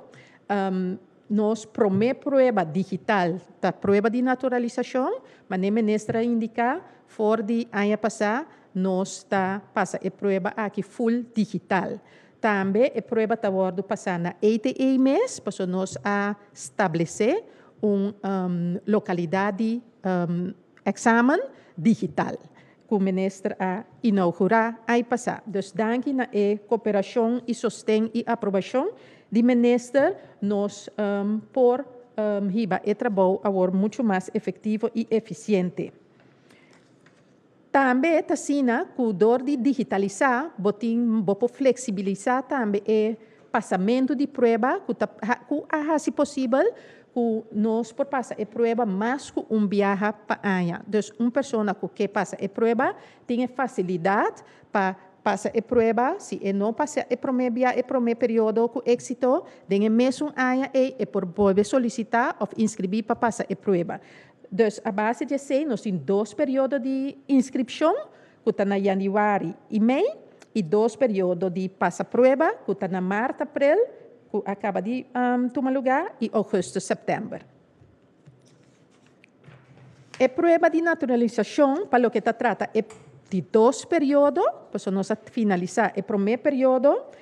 Nos promé prueba digital ta prueba di naturalisashon, manera minister a indiká, for di aña pasá nos ta pasa e prueba aki full digital. Tambe e prueba ta wòrdu pasá na ETE mes, pasobra nos a stablesé un lokalidat di eksamen digital ku minister a inougurá ai pasá. Dus danki na e koperashon i sosten i aprobashon di minister nos por hiba e trabou awor muchu mas efektivo i efisiente. Tambe ta asina ku dor di digitalisá bo tin bo por fleksibilisá tambe e pasamentu di prueba ku ta ku a hasi posibel ku nos por pasa e prueba mas ku un biaha pa aña. Dus un persona ku ke pasa e prueba tin e fasilidat pa pasa e prueba, si e no pasa e promé bia e promé periodo ku éksito, den e mesun aña ei e por bolbe solisitá òf inskribí pa pasa e prueba. Dus a base di esei nos tin dos periodo di inskripshon ku ta na yanüari i mei i dos periodo di pasa prueba ku ta na mart, aprel ku a kaba di tuma lugá i ougùstùs, sèptèmber. E prueba di naturalisashon pa loke ta trata e di dos periodo, pasobra nos a finalisá e promé periodo,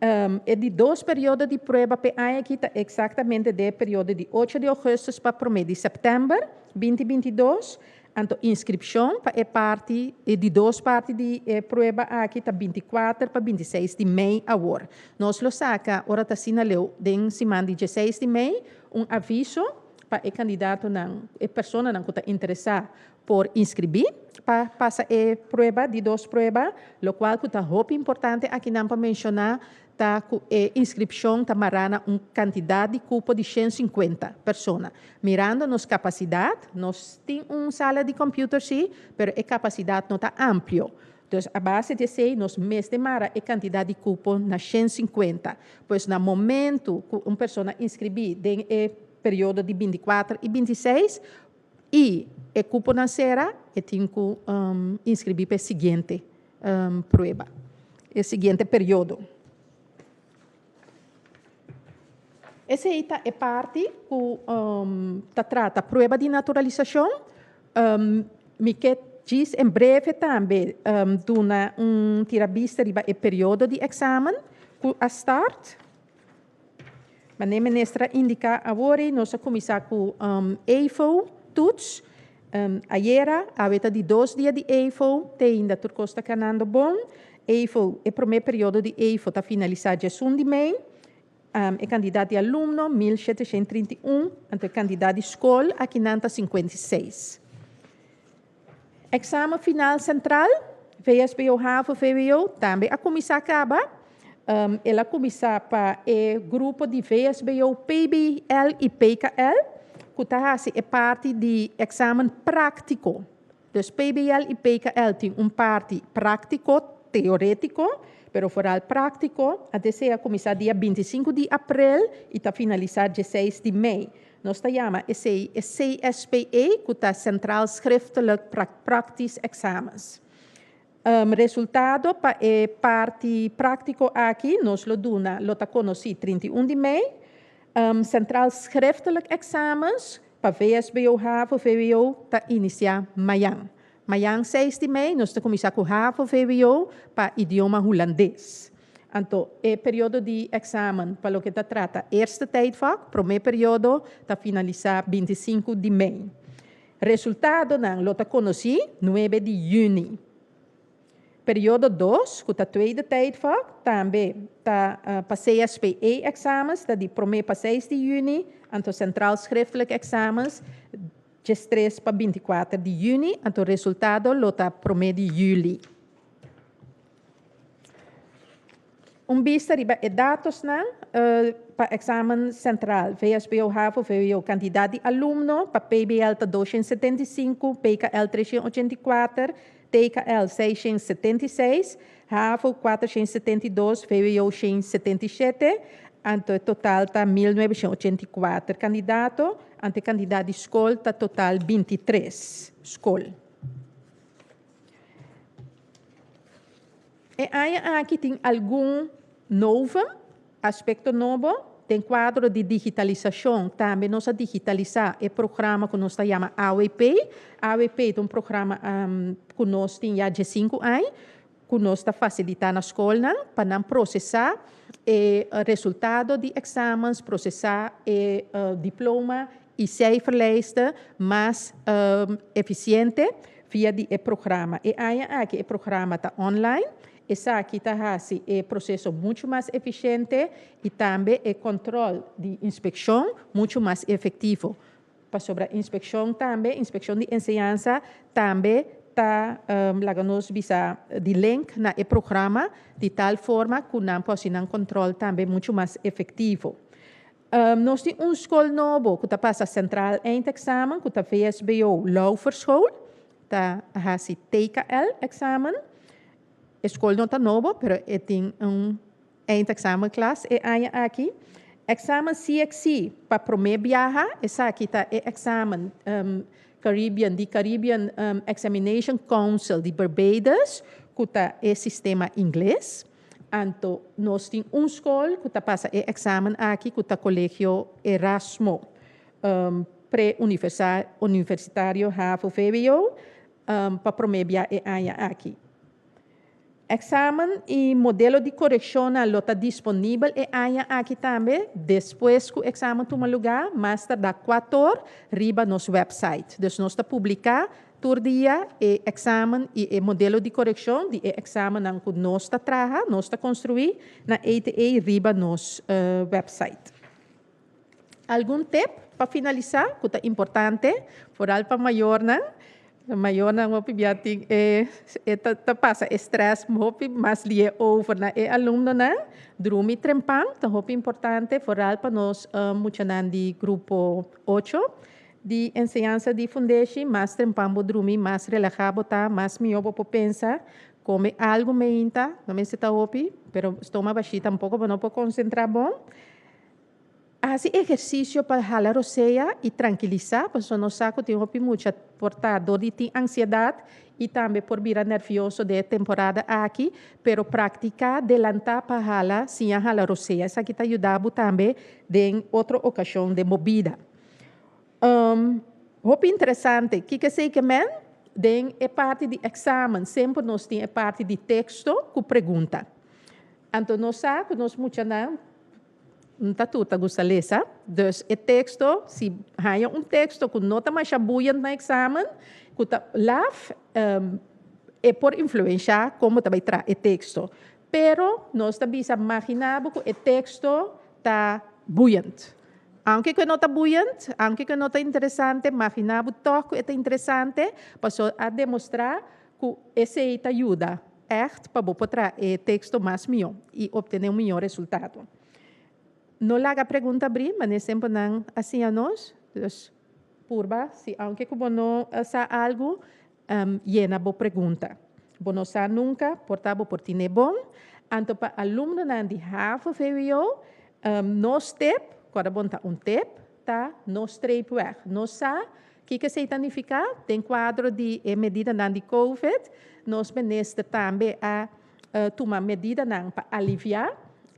E di dos periodo di prueba p'e aña aki ta eksaktamente den e periodo di ocho di ougùstùs pa promé di sèptèmber 2022. Anto inskripshon pa e parti e di dos parti di e prueba aki ta 24 pa 26 di mei awor. Nos lo saka ora ta asina leu den siman di dieseis di mei un aviso pa e kandidatonan, e personanan ku ta interesá por inskribí pa pasa e prueba, di dos prueba, lokual ku ta hopi importante akinan pa menshoná ta ku e inskripshon ta mará na un kantidat di kupo di 150 persona. Mirando nos kapasidat, nos tin un sala di kòmpiuter sí, pero e kapasidat no ta amplio. Dus a base di esei nos mester mara e kantidat di kupo na 150. Pues na momentu ku un persona inskribí den e periodo di 24 i 26, I e kuponan sera, e tin ku inskribí pa e siguiente prueba, e siguiente periodo. Esei ta e parti ku ta trata prueba di naturalisashon. Mi ke djis en breve tambe duna un tira bista riba e periodo di eksamen ku a start. Manera minister a indica awor ei nos a cuminsa cu EFO toets. Ayera awe ta di dos dia di EFO te ainda tur cos ta canando bon. EFO e prome periodo di EFO ta finalisa djesun di mei. E cantidad di alumno 1731 anto e cantidad di scol akinan ta 56. Examen final central, VSBO havo vwo, tambe a cuminsa caba. El a cuminsa pa e grupo di VSBO PBL y PKL cu ta haci e parti di examen practico. Dus PBL y PKL tin un parti practico, teoretico, pero vooral practico. A desea cuminsa dia 25 di april y ta finalisa 16 di mei. Nos ta yama esei e CSPE, ku ta Centraal Schriftelijk Praktisch Examens. Resultado pa e parti práktiko aki nos lo duna lo ta konosí 31 di mei. Centraal Schriftelijk Examens pa VSBO, havo, vwo ta inisiá mayan. Mayan 6 di mei nos ta kuminsá ku havo, vwo pa idioma hulandes. Anto e periodo di eksamen pa loke ta trata eerste tijdvak, promé periodo, ta finalisá 25 di mei. Resultadonan lo ta konosí 9 di yüni. Periodo dos, ku ta tweede tijdvak, tambe ta pa CSPE examens, ta di promé pa 6 di yüni, anto centraal schriftelijk examens 13 pa 24 di yüni, anto resultado lo ta promé di yüli. Un bista riba e datosnan pa eksamen sentral, VSBO, havo, vwo, kantidat di alumno, pa PBL ta 275, PKL 384, TKL 676, HAVO 472, VWO 177, anto total ta 1984 kandidato, anto e kandidat di skol ta total 23 skol. E aña aki tin algun novum, aspekto nobo, den kuadro di digitalisashon tambe nos a digitalisá e programa ku nos ta yama AWP. AWP ta un programa ku nos tin ya diesinku aña ku nos ta fasilitá na skolnan pa nan prosesá e resultado di èksamens, prosesá e diploma i seiferlijsten mas efisiente via di e programa. E aña aki e programa ta online. Esaki ta hasi e proseso muchu mas efisiente i tambe e kòntròl di inspekshon muchu mas efektivo. Pasobra inspekshon tambe, inspekshon di enseñansa tambe ta laga nos bisa di link na e programa di tal forma ku nan por hasi nan kòntròl tambe muchu mas efektivo. Nos tin un skol nobo ku ta pasa Centraal Eindexamen ku ta VSBO Lauverschool, ta hasi TKL examen. E skol no ta nobo, pero e tin un eindexamenklas e aña aki. Examen CXC pa promé biaha, esaki ta e examen Caribbean di Caribbean Examination Council di Barbados ku ta e sistema ingles. Anto nos tin un skol ku ta pasa e eksamen aki ku ta Kolegio Erasmo Pre-Universitario Havo-VWO pa promé bia e aña aki. Eksamen i modelo di korekshonnan lo ta disponibel e aña aki tambe despues ku eksamen tuma lugá mas tardá kuator riba nos wèpsait. Dus nos ta publiká Tur dia e eksamen i e modelo di korekshon di e eksamennan ku nos ta traha, nos ta konstruí na ETE riba nos wèpsait. Algun tep pa finalisá ku ta importante, foral pa mayornan. Mayornan hopi bia tin e ta pasa e strès hopi mas lié over na e alumnonan. Drumi trempan ta hopi importante, foral pa nos muchanan di grupo ocho. Di enseñansa di fundeshi, mas trempan bo drumi, mas relahá bo ta, mas mihó bo por pensa. Kome algu meinta, no mester ta hopi, pero stoma bashí tampoko bo no por konsentrá bon. Hasi ehersisio pa hala rosea i trankilisá, pasobra nos sa ku tin hopi mucha por ta dor di tin ansiedat i tambe por bira nèrvioso den e temporada aki, pero praktiká delantá pa hala, siña hala rosea. Esaki ta yuda bo tambe den otro okashon den bo bida. Hopi interesante. Kiko esei ke men? Den e parti di eksamen semper nos tin e parti di teksto ku pregunta. Anto nos sa ku nos muchanan no ta tur ta gusta lesa. Dus e teksto, si haña un teksto ku no ta masha buiend na eksamen, ku ta laf, e por influenshá kon bo ta bai traha e teksto. Pero nos ta bisa maginá bo ku e teksto ta buiend. Aunke ku e no ta buiend, aunke ku e no ta interesante, maginá bo tòg ku e ta interesante, pasobra a demostrá ku esei ta yuda ègt pa bo por traha e teksto mas mihó i optené un mihó resultado. No laga pregunta abrí, manera semper nan a siña nos. Dus, purba, si aunke ku bo no sa algu, Yena bo pregunta. Bo no sa nunka, por ta bo por tine bon. Anto pa alumnonan di havo vwo, nos tep, kòrda bon ta un tep, ta no streep wèg. Nos sa kiko esei ta nifiká den kuadro di e medidanan di covid. Nos minister tambe a tuma medidanan pa aliviá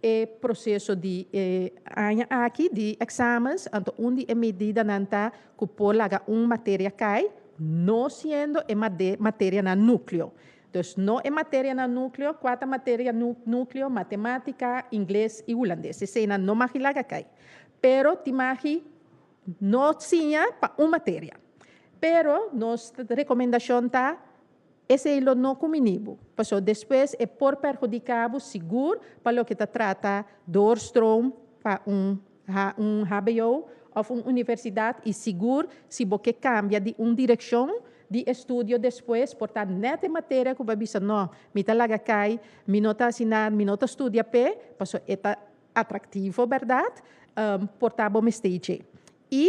e proseso di e aña aki di èksamens. Anto un di e medidanan ta ku por laga un materia kai, no siendo e materianan núkleo. Dus no e materianan núkleo, kua ta materia núkleo? Matemátika, ingles i hulandes. Eseinan no magi laga kai. Pero tin magi no siña pa un materia. Pero nos rekomendashon ta Esei lo no kumini bo, pasobra despues e por perhudiká bo sigur pa loke ta trata doorstroom pa un un hbo òf un universidat i sigur si bo ke kambia di un direkshon di estudio despues por ta nèt e materia ku bo a bisa no, mi ta laga kai, mi no ta hasi nada, mi no ta studia p'e, pasobra e ta atraktivo bèrdat, por ta bo mester dje. I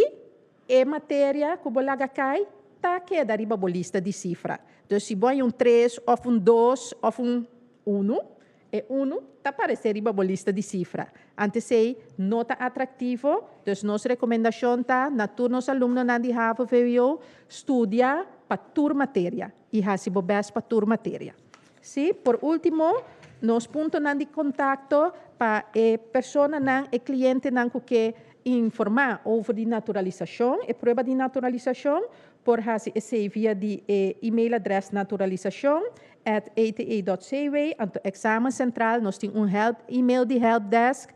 e materia ku bo laga kai. ta keda riba bo lista di sifra. Dus si bo haña un tres òf un dos òf un unu, e unu ta aparesé riba bo lista di sifra. Ante esei no ta atraktivo, dus nos rekomendashon ta na tur nos alumnonan di havo-vwo, studia pa tur materia i hasi bo bèst pa tur materia. Sí, por último, nos puntonan di kontakto pa e personanan, e klientenan ku ke informá over di naturalisashon, e prueba di naturalisashon, por hasi esei via di e e-mailadrès naturalisashon at ete dot cw, anto Eksamen Sentral nos tin un help e-mail di helpdesk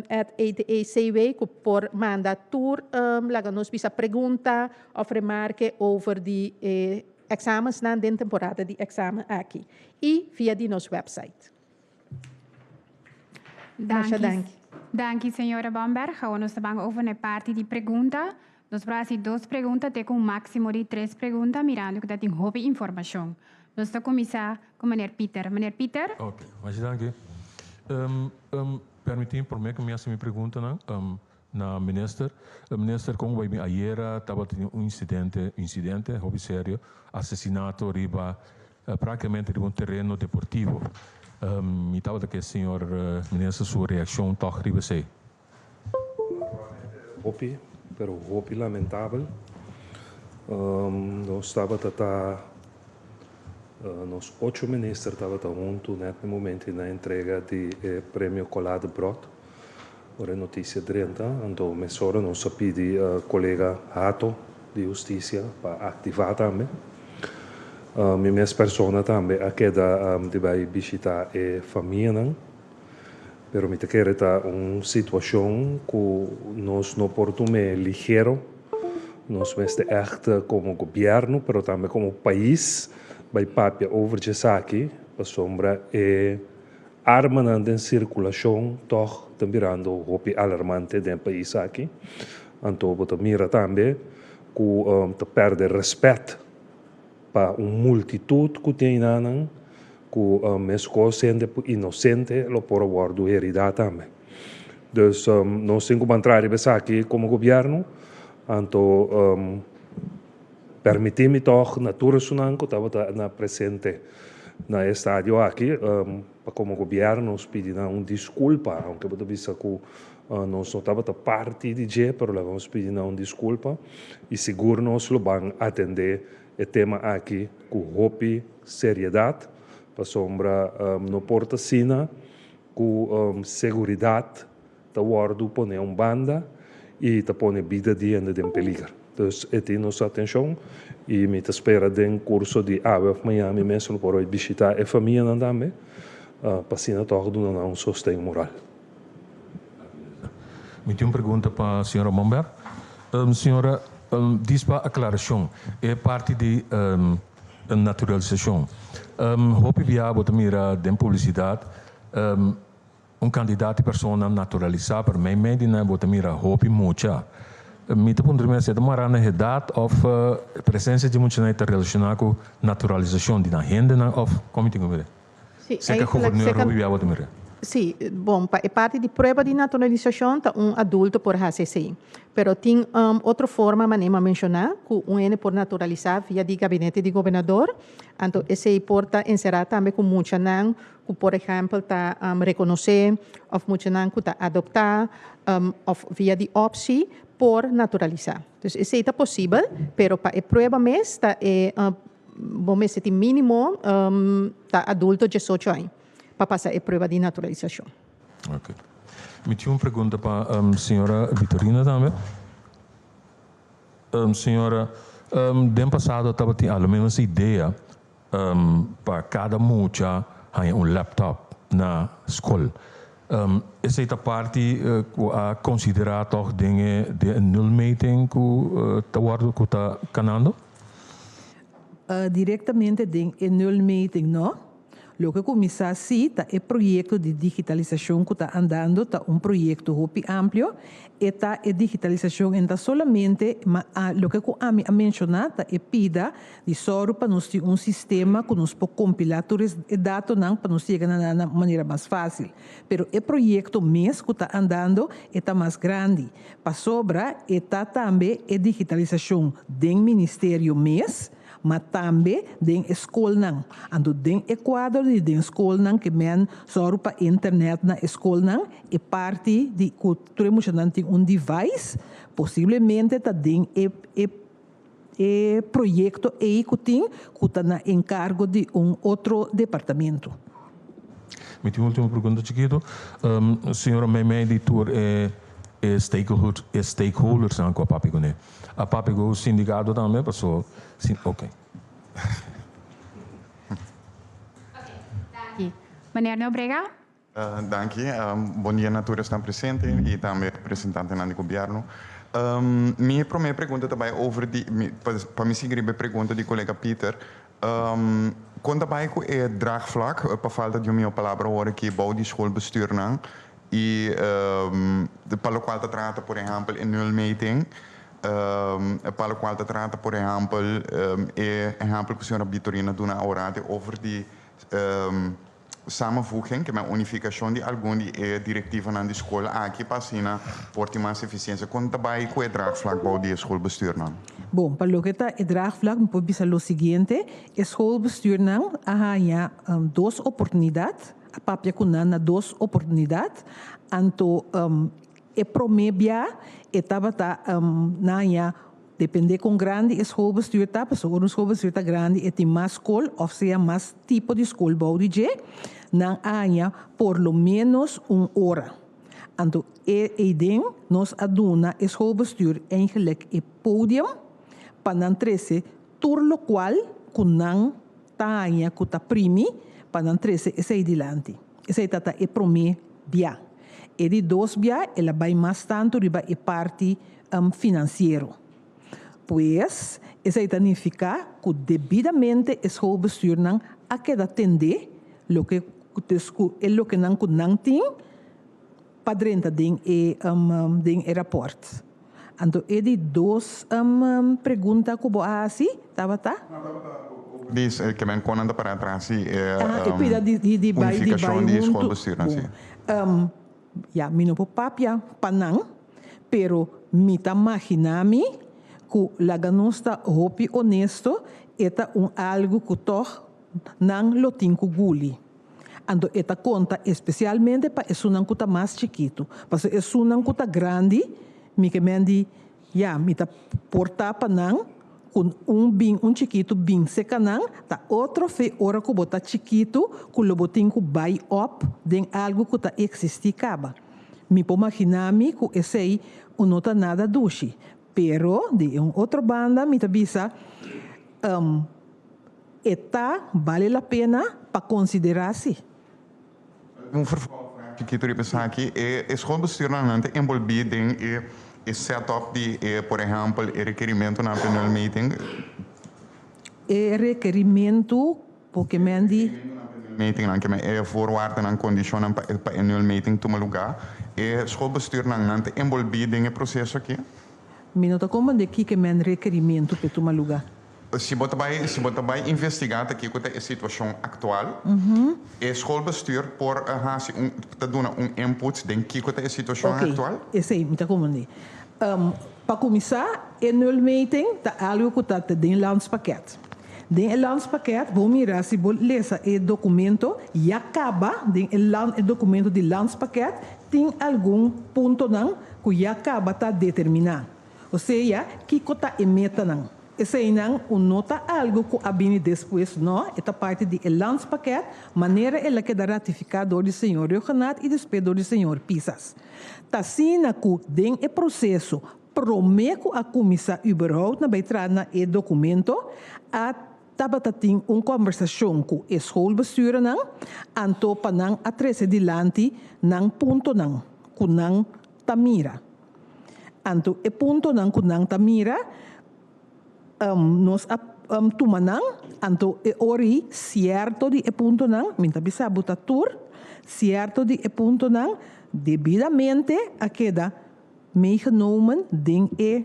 at ete cw ku por manda tur laga nos bisa pregunta òf remarke over di e Examensnan den temporada di examen aki y via di nos website. Masha danki. Danki señora Bomberg. Awor nos ta ban over na e parti di pregunta. Nos por haci dos pregunta te cu un maximo di tres pregunta mirando cu ta tin hopi informacion. Nos ta cuminsa cu meneer Pieter. Meneer Pieter. Ok, masha danki. Permiti prome cu mi haci mi preguntanan. Na minister. Minister kon bai bin ayera tabatin un incidente, incidente hopi serio, asesinato riba practicamente riba un tereno deportivo. Mi tabata ke señor minister su reaccion tog riba esey. Hopi, pero hopi lamentabel. Nos tabata ta, nos ocho minister tabata huntu net na momento di na entrega di e premio Colá de Brot. Ora e notisia drenta, anto mesora nos a pidi kolega Hato di Hustisia pa aktivá tambe. Mi mes persona tambe a keda di bai bishitá e famianan, pero mi ta kere ta un situashon ku nos no por tum'é ligero. Nos mester ègt komo gobièrnu, pero tambe komo pais bai papia over djesaki, pasobra e Armanan den sirkulashon tòg ta birando hopi alarmante den e pais aki. Anto bo ta mira tambe ku ta pèrdè rèspèt pa un multitut ku tin einanan ku meskos hende inosente lo por a wòrdu heridá tambe. Dus nos tin ku ban traha riba esaki komo gobièrnu. Anto Permití mi tòg na tur esunnan ku tabata na presente na e estadio aki pa komo gobièrnu nos pidi nan un diskulpa, aunke bo ta bisa ku nos no tabata parti di dje, pero laga nos pidi nan un diskulpa i sigur nos lo ban atendé e tema aki ku hopi seriedat, pasobra no por ta asina ku seguridat ta wòrdu pone un banda i ta pone bida di hende den peliger. Dus e tin nos atenshon i mi ta spera den kurso di awe òf mañan mi mes lo por bai bishitá e famianan tambe pa asina tòg duna nan un sosten moral. Mi tin un pregunta pa señora Momberg. Señora, dis pa aklarashon e parti di naturalisashon. Hopi bia bo ta mira den publisidat Un kantidat di persona naturalisá, pero meimei di nan bo ta mira hopi mucha. Mi ta puntra mi mes, e ta mará na edat òf presensia di muchanan ta relashoná ku naturalisashon di nan hendenan òf kon mi tin ku mira? Sí, Serka eigenlijk gobernur serka hopi bia bo ta mira. Sí, bon, pa e parti di prueba di naturalisashon ta un adulto por hasi esei. Pero tin otro forma manera mi a menshoná ku un hende por naturalisá via di gabinete di gobernador. Anto esei por ta enserá tambe ku muchanan ku por ehèmpel ta rekonosé òf muchanan ku ta adoptá òf via di opsi por naturalisá. Dus esei ta posibel, pero pa e prueba mes ta e bo mester tin mínimo ta adulto diesocho aña pa pasa e prueba di naturalisashon. Oke. Mi tin un pregunta pa señora Vitorina tambe. Señora, den pasado tabatin a lo menos idea pa kada mucha haña un laptop na skol. Esei ta parti ku a konsiderá tòg den e den e nulmeting ku ta wòrdu ku ta kanando? Direktamente den e nulmeting no. Loke ku mi sa si ta e proyekto di digitalisashon ku ta andando ta un proyekto hopi amplio. E ta e digitalisashon en ta solamente, ma loke ku ami a menshoná ta e pida di sòru pa nos tin un sistema ku nos por kompilá tur e datonan pa nos yega na nan na un manera mas fásil. Pero e proyekto mes ku ta andando e ta mas grandi, pasobra e ta tambe e digitalisashon den ministerio mes, ma tambe den e skolnan. Anto den e kuadro di den skolnan ke men sòru pa internet na e skolnan, e parti di ku tur e muchanan tin un device, posiblemente ta den e e e proyekto ei ku tin ku ta na enkargo di un otro departamento. Mi tin un ultimo pregunta chikitu. Señora meimei di tur e e stakeholdersnan ku a papia kuné, a papia ku sindikato tambe? Paso si oke. Danki. Meneer Nobrega. Danki. Bon dia na tur esnan presente y tambe representantenan di gobierno. Mi prome pregunta ta bay over di, pa mi sigui riba e pregunta di colega Pieter. Con ta bay cu e draagvlak, pa falta di un miho palabra awor aki, bou di schoolbestuurnan y pa locual ta trata por ehempel e nulmeting, pa locual ta trata por ehempel e ehempel cu señora Bitorina duna awor over di Samenvoeging, ke men unifikashon di algun di e direktivanan di skol aki pa asina por tin mas efisiensia. Kon ta bai ku e draagvlak bou di e schoolbestuurnan? Bon, pa loke ta e draagvlak mi por bisa lo siguiente, e schoolbestuurnan a haña dos oportunidat, a papia ku nan na dos oportunidat, anto e promé bia e tabata nan haña Depende kon grandi e schoolbestuur ta, pasobra ora un schoolbestuur ta grandi e tin mas skol òf sea mas tipo di skol bou di dje, nan a haña por lo ménos un ora. Anto e eiden nos a duna e schoolbestuur eigenlijk e podium pa nan trese tur lokual ku nan ta haña ku ta primi pa nan trese esei dilanti. Esei ta ta e promé bia. E di dos bia el a bai mas tantu riba e parti finansiero. Pues, esei ta nifiká ku debidamente e schoolbestuurnan a keda tendé loke dus ku e lokenan ku nan tin pa drenta den e den e rapòrt. Anto e di dos pregunta ku bo a hasi tabata? Di ke men kon nan ta para atras di e Aha, e pida di di di bai di bai unifikashon di huntu. schoolbestuurnan, Bon, si. Ya, mi no por papia pa nan, pero mi ta magina mi ku laga nos ta hopi honesto, e ta un algu ku tòg nan lo tin ku guli. Anto e ta konta espesialmente pa esunnan ku ta mas chikitu, pasobra esunnan ku ta grandi, mi ke men di, ya, mi ta por ta pa nan ku un bin un chikitu bin seka nan, ta otro fe ora ku bo ta chikitu ku lo bo tin ku bai op den algu ku ta eksistí kaba. Mi por magina mi ku esei un no ta nada dushi, pero di un otro banda mi ta bisa, E ta bale la pena pa konsiderá si. Un vervolgvraag chikitu riba esaki, e schoolbestuurnan nan ta enbolbí den e setup di e por ehèmpel e rekerimentunan pa e nulmeting? E rekerimentu por ke men di. Nulmetingnan, ke men e voorwaardennan, kondishonnan pa e nulmeting tuma lugá, e schoolbestuurnan nan ta enbolbí den e proseso aki? Mi no ta komprendé kiko men rekerimentu pa e tuma lugá. Si bo ta bai, si bo ta bai investigá ta kiko ta e situashon aktual, e schoolbestuur por hasi un, ta duna un input den kiko ta e situashon aktual? Oké, esei mi ta komprendé. Pa kuminsá, e nulmeting ta algu ku ta den landspakket. Den e landspakket, bo mira si bo lesa e dokumento, ya kaba den e land, e dokumento di landspakket tin algun puntonan ku ya kaba ta determiná. Osea, kiko ta e metanan? Eseinan un no ta algu ku a bini despues, no, e ta parti di e landspakket manera el a keda ratifiká dor di señor Rhuggenaath i despues dor di señor Pisas. Ta asina ku den e proseso promé ku a kuminsá überhaupt na bai traha na e dokumento, a tabata tin un kòmbersashon ku e schoolbestuurnan, anto pa nan a trese dilanti nan puntonan ku nan ta mira. Anto e puntonan ku nan ta mira, nos a tuma nan, anto e ora ei sierto di e puntonan, mi ta bisa bo ta tur, sierto di e puntonan debidamente a keda meegenomen den e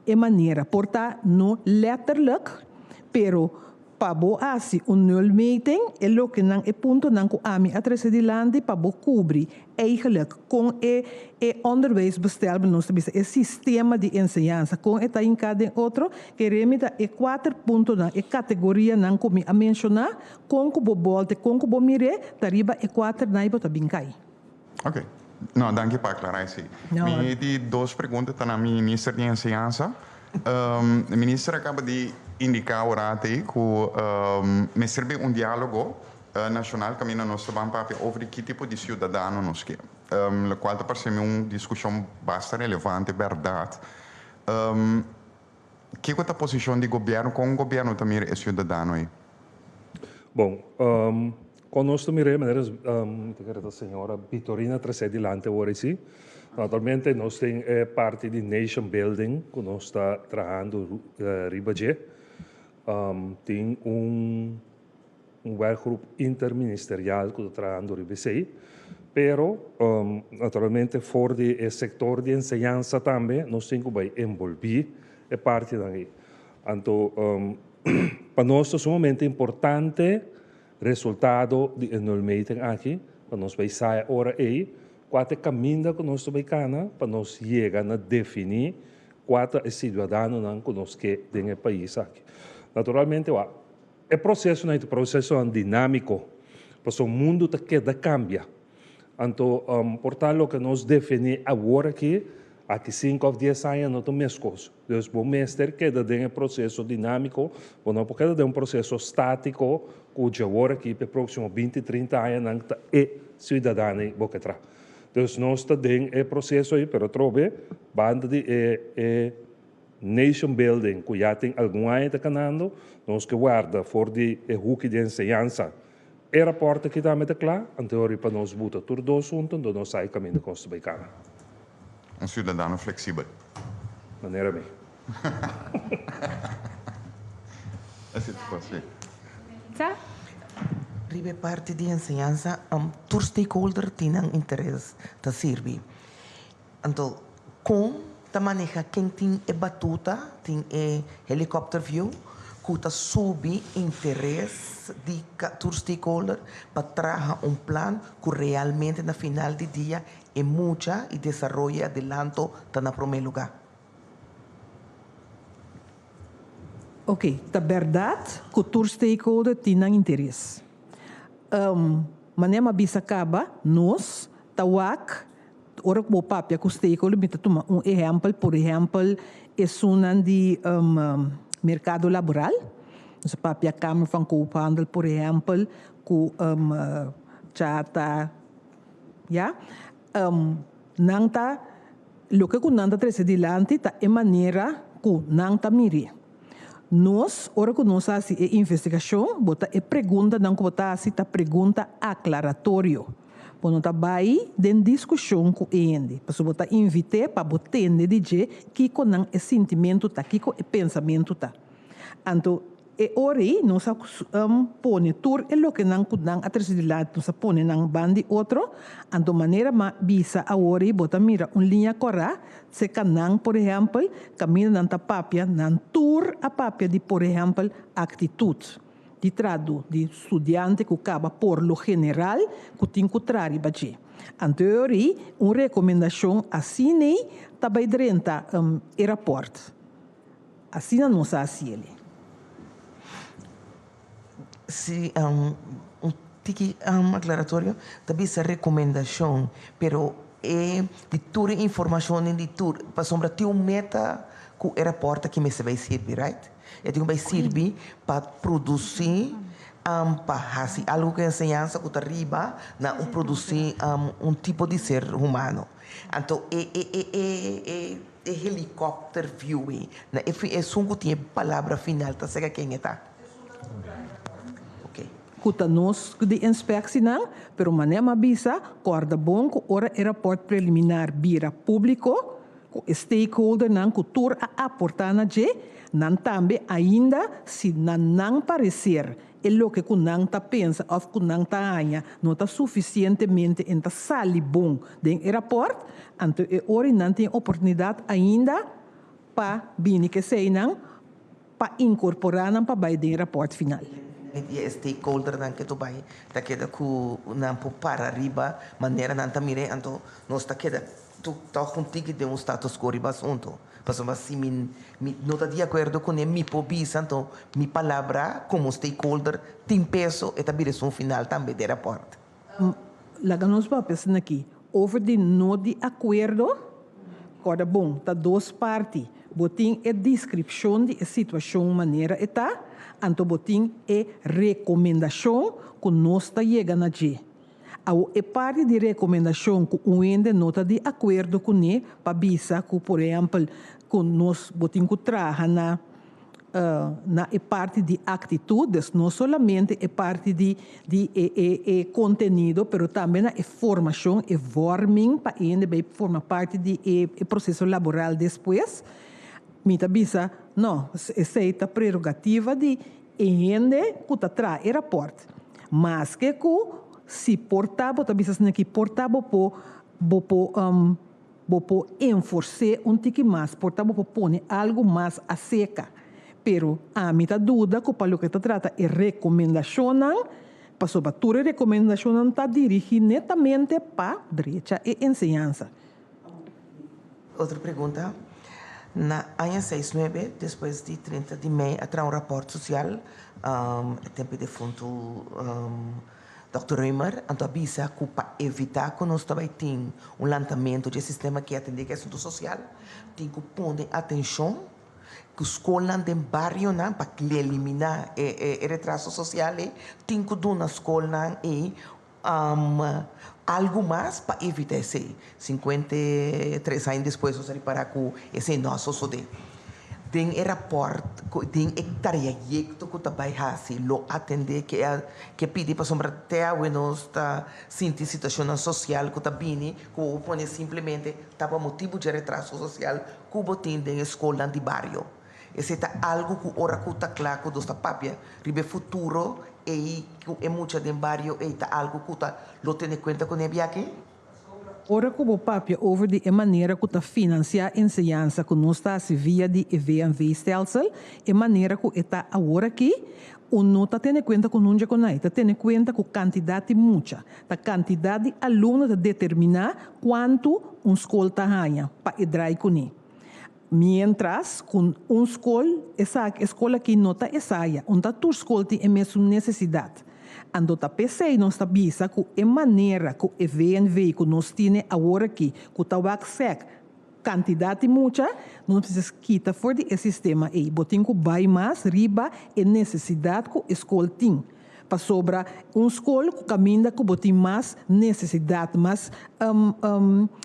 e manera. Por ta no letterlijk, pero Pa bo hasi un nulmeting, e lokenan, e puntonan ku ami a trese dilanti pa bo kubri eigenlijk kon e e onderwijsbestelbel, nos ta bisa e sistema di enseñansa, kon e ta hinká den otro, kere mi ta e kuater puntonan, e kategorianan ku mi a menshoná, kon ku bo bòlta, kon ku bo mir'é, ta riba e kuaternan ei bo ta bin kai. Ok. No, danki pa aclara esey. Mi di dos pregunta ta na Minister di Enseñansa. Minister a caba di indica ora atey cu mester bin un dialogo nacional caminda nos ta ban papia over di ki tipo di ciudadano nos ke. Locual ta parse mi un discusion basta relevante berdad. Kico ta posicion di gobierno? Con gobierno ta mira e ciudadano ey? Bon, kon nos ta mira e manera mi ta kere ta señora Bitorina trese dilanti awor esi. Naturalmente nos tin e parti di nation building ku nos ta trahando riba dje. Tin un un werkgroep interministerial ku ta trahando riba esei. Pero naturalmente for di e sektor di enseñansa tambe nos tin ku bai enbolbí e partinan ei. Anto pa nos ta sumamente importante resultado di e nulmeting aki, pa nos bai sa e ora ei kua ta e kaminda ku nos ta bai kana pa nos yega na definí kua ta e siudadanonan ku nos ke den e pais aki. Naturalmente wak, e prosesonan ei ta prosesonan dinámiko, pasobra mundu ta keda kambia. Anto por ta loke nos definí awor aki, aki sinku òf dies aña no ta meskos. Dus bo mester keda den e proseso dinámiko, bo no por keda den un proseso státiko ku djawor aki pa e próksimo binti, trinta añanan ta e siudadano ei bo ke traha. Dus nos ta den e proseso ei, pero atrobe banda di e e nation building ku ya tin algun aña ta kanando, nos ke warda for di e huki di enseñansa e rapòrt aki tambe ta kla, anto ora pa nos buta tur dos huntu, anto nos sa e kaminda ku nos ta bai kana. Un ciudadano flexibel. Manera mi. Así ta fácil. Sa? Riba e parti di enseñansa, tur stakeholder tin nan interes ta sirbi. Anto kon ta maneha ken tin e batuta, tin e helicopter view, ku ta subi interes di tur stakeholder pa traha un plan ku realmente na final di dia E mucha y desaroyo y adelanto ta na prome luga. Ok, ta berdad cu tur stakeholder tin nan interes. Um, manera mi a bisa caba, nos ta wak, ora cu bo papia cu stakeholder, mi ta tuma un ehempel, por ehempel, esunnan di um, mercado laboral, nos a papia Kamer van Koophandel, por ehempel, cu um, Chata, Ya. Nan ta, loke ku nan ta trese dilanti ta e manera ku nan ta mir'é. Nos, ora ku nos hasi e investigashon, bo ta e preguntanan ku bo ta hasi ta pregunta aklaratorio. Bo no ta bai den diskushon ku e hende, pasobra bo ta invit'é pa bo tende di dje kiko nan e sintimentu ta, kiko e pensamentu ta. Anto E ora ei nos a pone tur e lokenan ku nan a trese dilanti, nos a pone nan ban di otro. Anto manera m'a bisa awor ei bo ta mira un liña kòrá, seka nan por ehèmpel, kaminda nan ta papia, nan tur a papia di por ehèmpel aktitut di tradu di studiante ku kaba por lo general ku tin ku tra riba dje. Anto e ora ei un rekomendashon asin'ei ta bai drenta e rapòrt. Asina nos a hasi el'e. Si un tiki aclaratorio ta bisa recomendacion, pero e di tur e informacionnan di tur, pasobra tin un meta cu e rapport aki mester bay sirbi, right? E tin cu bay sirbi pa produci, pa haci algo cu enseñansa cu ta riba na un produci un tipo di ser humano. Anto e e e e e. E helicopter view ei. Na e fin esun ku tin e palabra final ta sega ken e ta. Ok. Ku ta nos di inspectienan, pero manera mi a bisa, corda bon ku ora e rapport preliminar bira publico, ku e stakeholdernan ku tur a aportá na dje, nan tambe ainda si na nan pareser e loke ku nan ta pensa òf ku nan ta haña no ta sufisientemente en ta sali bon den e rapòrt, anto e ora ei nan tin e oportunidat ainda pa bini ku eseinan pa inkorporá nan pa bai den e rapòrt final. Di e stakeholdernan ke to bai ta keda ku nan por para riba manera nan ta mir'é, anto nos ta keda tòg un tiki den un status quo riba asuntu. Pasobra si mi mi no ta di akuerdo kuné mi por bisa, anto mi palabra komo stakeholder tin peso, e ta bira esun final tambe den rapòrt. Laga nos papia asina aki, over di no di akuerdo, kòrda bon, ta dos parti. Bo tin e deskripshon di e situashon manera e ta, anto bo tin e rekomendashon ku nos ta yega na dje. Awo e parti di rekomendashon ku un hende no ta di akuerdo kuné pa bisa ku por ehèmpel ku nos bo tin ku traha na na e parti di aktitut, dus no solamente e parti di di e e e kontenido pero tambe na e formashon, e vorming pa e hende bai forma parti di e e proseso laboral despues. Mi ta bisa no, esei ta prerogativa di E hende ku ta traha e rapòrt, maske ku si por ta bo ta bisa asina ki por ta bo por bo por bo por enfors'é un tiki mas, por ta bo por pone algu mas aseka. Pero ami ta duda ku pa loke ta trata e rekomendashonnan, pasobra tur e rekomendashonnan ta dirigí netamente pa drecha e enseñansa. Otro pregunta. Na aña seis nuebe, despues di 30 di mei a traha un rapòrt sosial, e tempu e defuntu dòkter Römer, anto a bisa ku pa evitá ku nos ta bai tin un lantamentu di e sistema ki atendé ku e asuntu sosial, tin ku pone atenshon ku skolnan den barionan pa eliminá e retraso sosial ei, tin ku duna skolnan ei Algu mas pa evita esei. 53 aña despues nos a ripará ku esei no a sosodé. Den e rapòrt ku den e trayekto ku ta bai hasi lo atendé ke a ke pidi pasobra te awe nos ta sinti situashonnan sosial ku ta bini ku bo por pone simplemente ta pa motibu dje retraso sosial ku bo tin den e skolnan di bario. Esei ta algu ku ora ku ta kla ku nos ta papia riba e futuro ei ku e mucha den bario ei ta algu ku ta lo tene kuenta kuné biaha? Ora ku bo papia over di e manera ku ta finansiá enseñansa ku nos ta hasi via di e VNV-stelsel, e manera ku e ta awor aki, un no ta tene kuenta ku nunca ku nai, ta tene kuenta ku kantidat di mucha. Ta kantidat di alumno ta determiná kuantu un skol ta haña pa e drai kuné. Mientras ku un skol, esaki e skol aki no ta esaya, un ta tur skol tin e mesun nesesidat. Anto ta p'esei nos ta bisa ku e manera ku e VNV ku nos tine awor aki, ku ta wak sèk kantidat di mucha, nos mester kita for di e sistema ei. Bo tin ku bai mas riba e nesesidat ku e skol tin. Pasobra un skol ku kaminda ku bo tin mas nesesidat, mas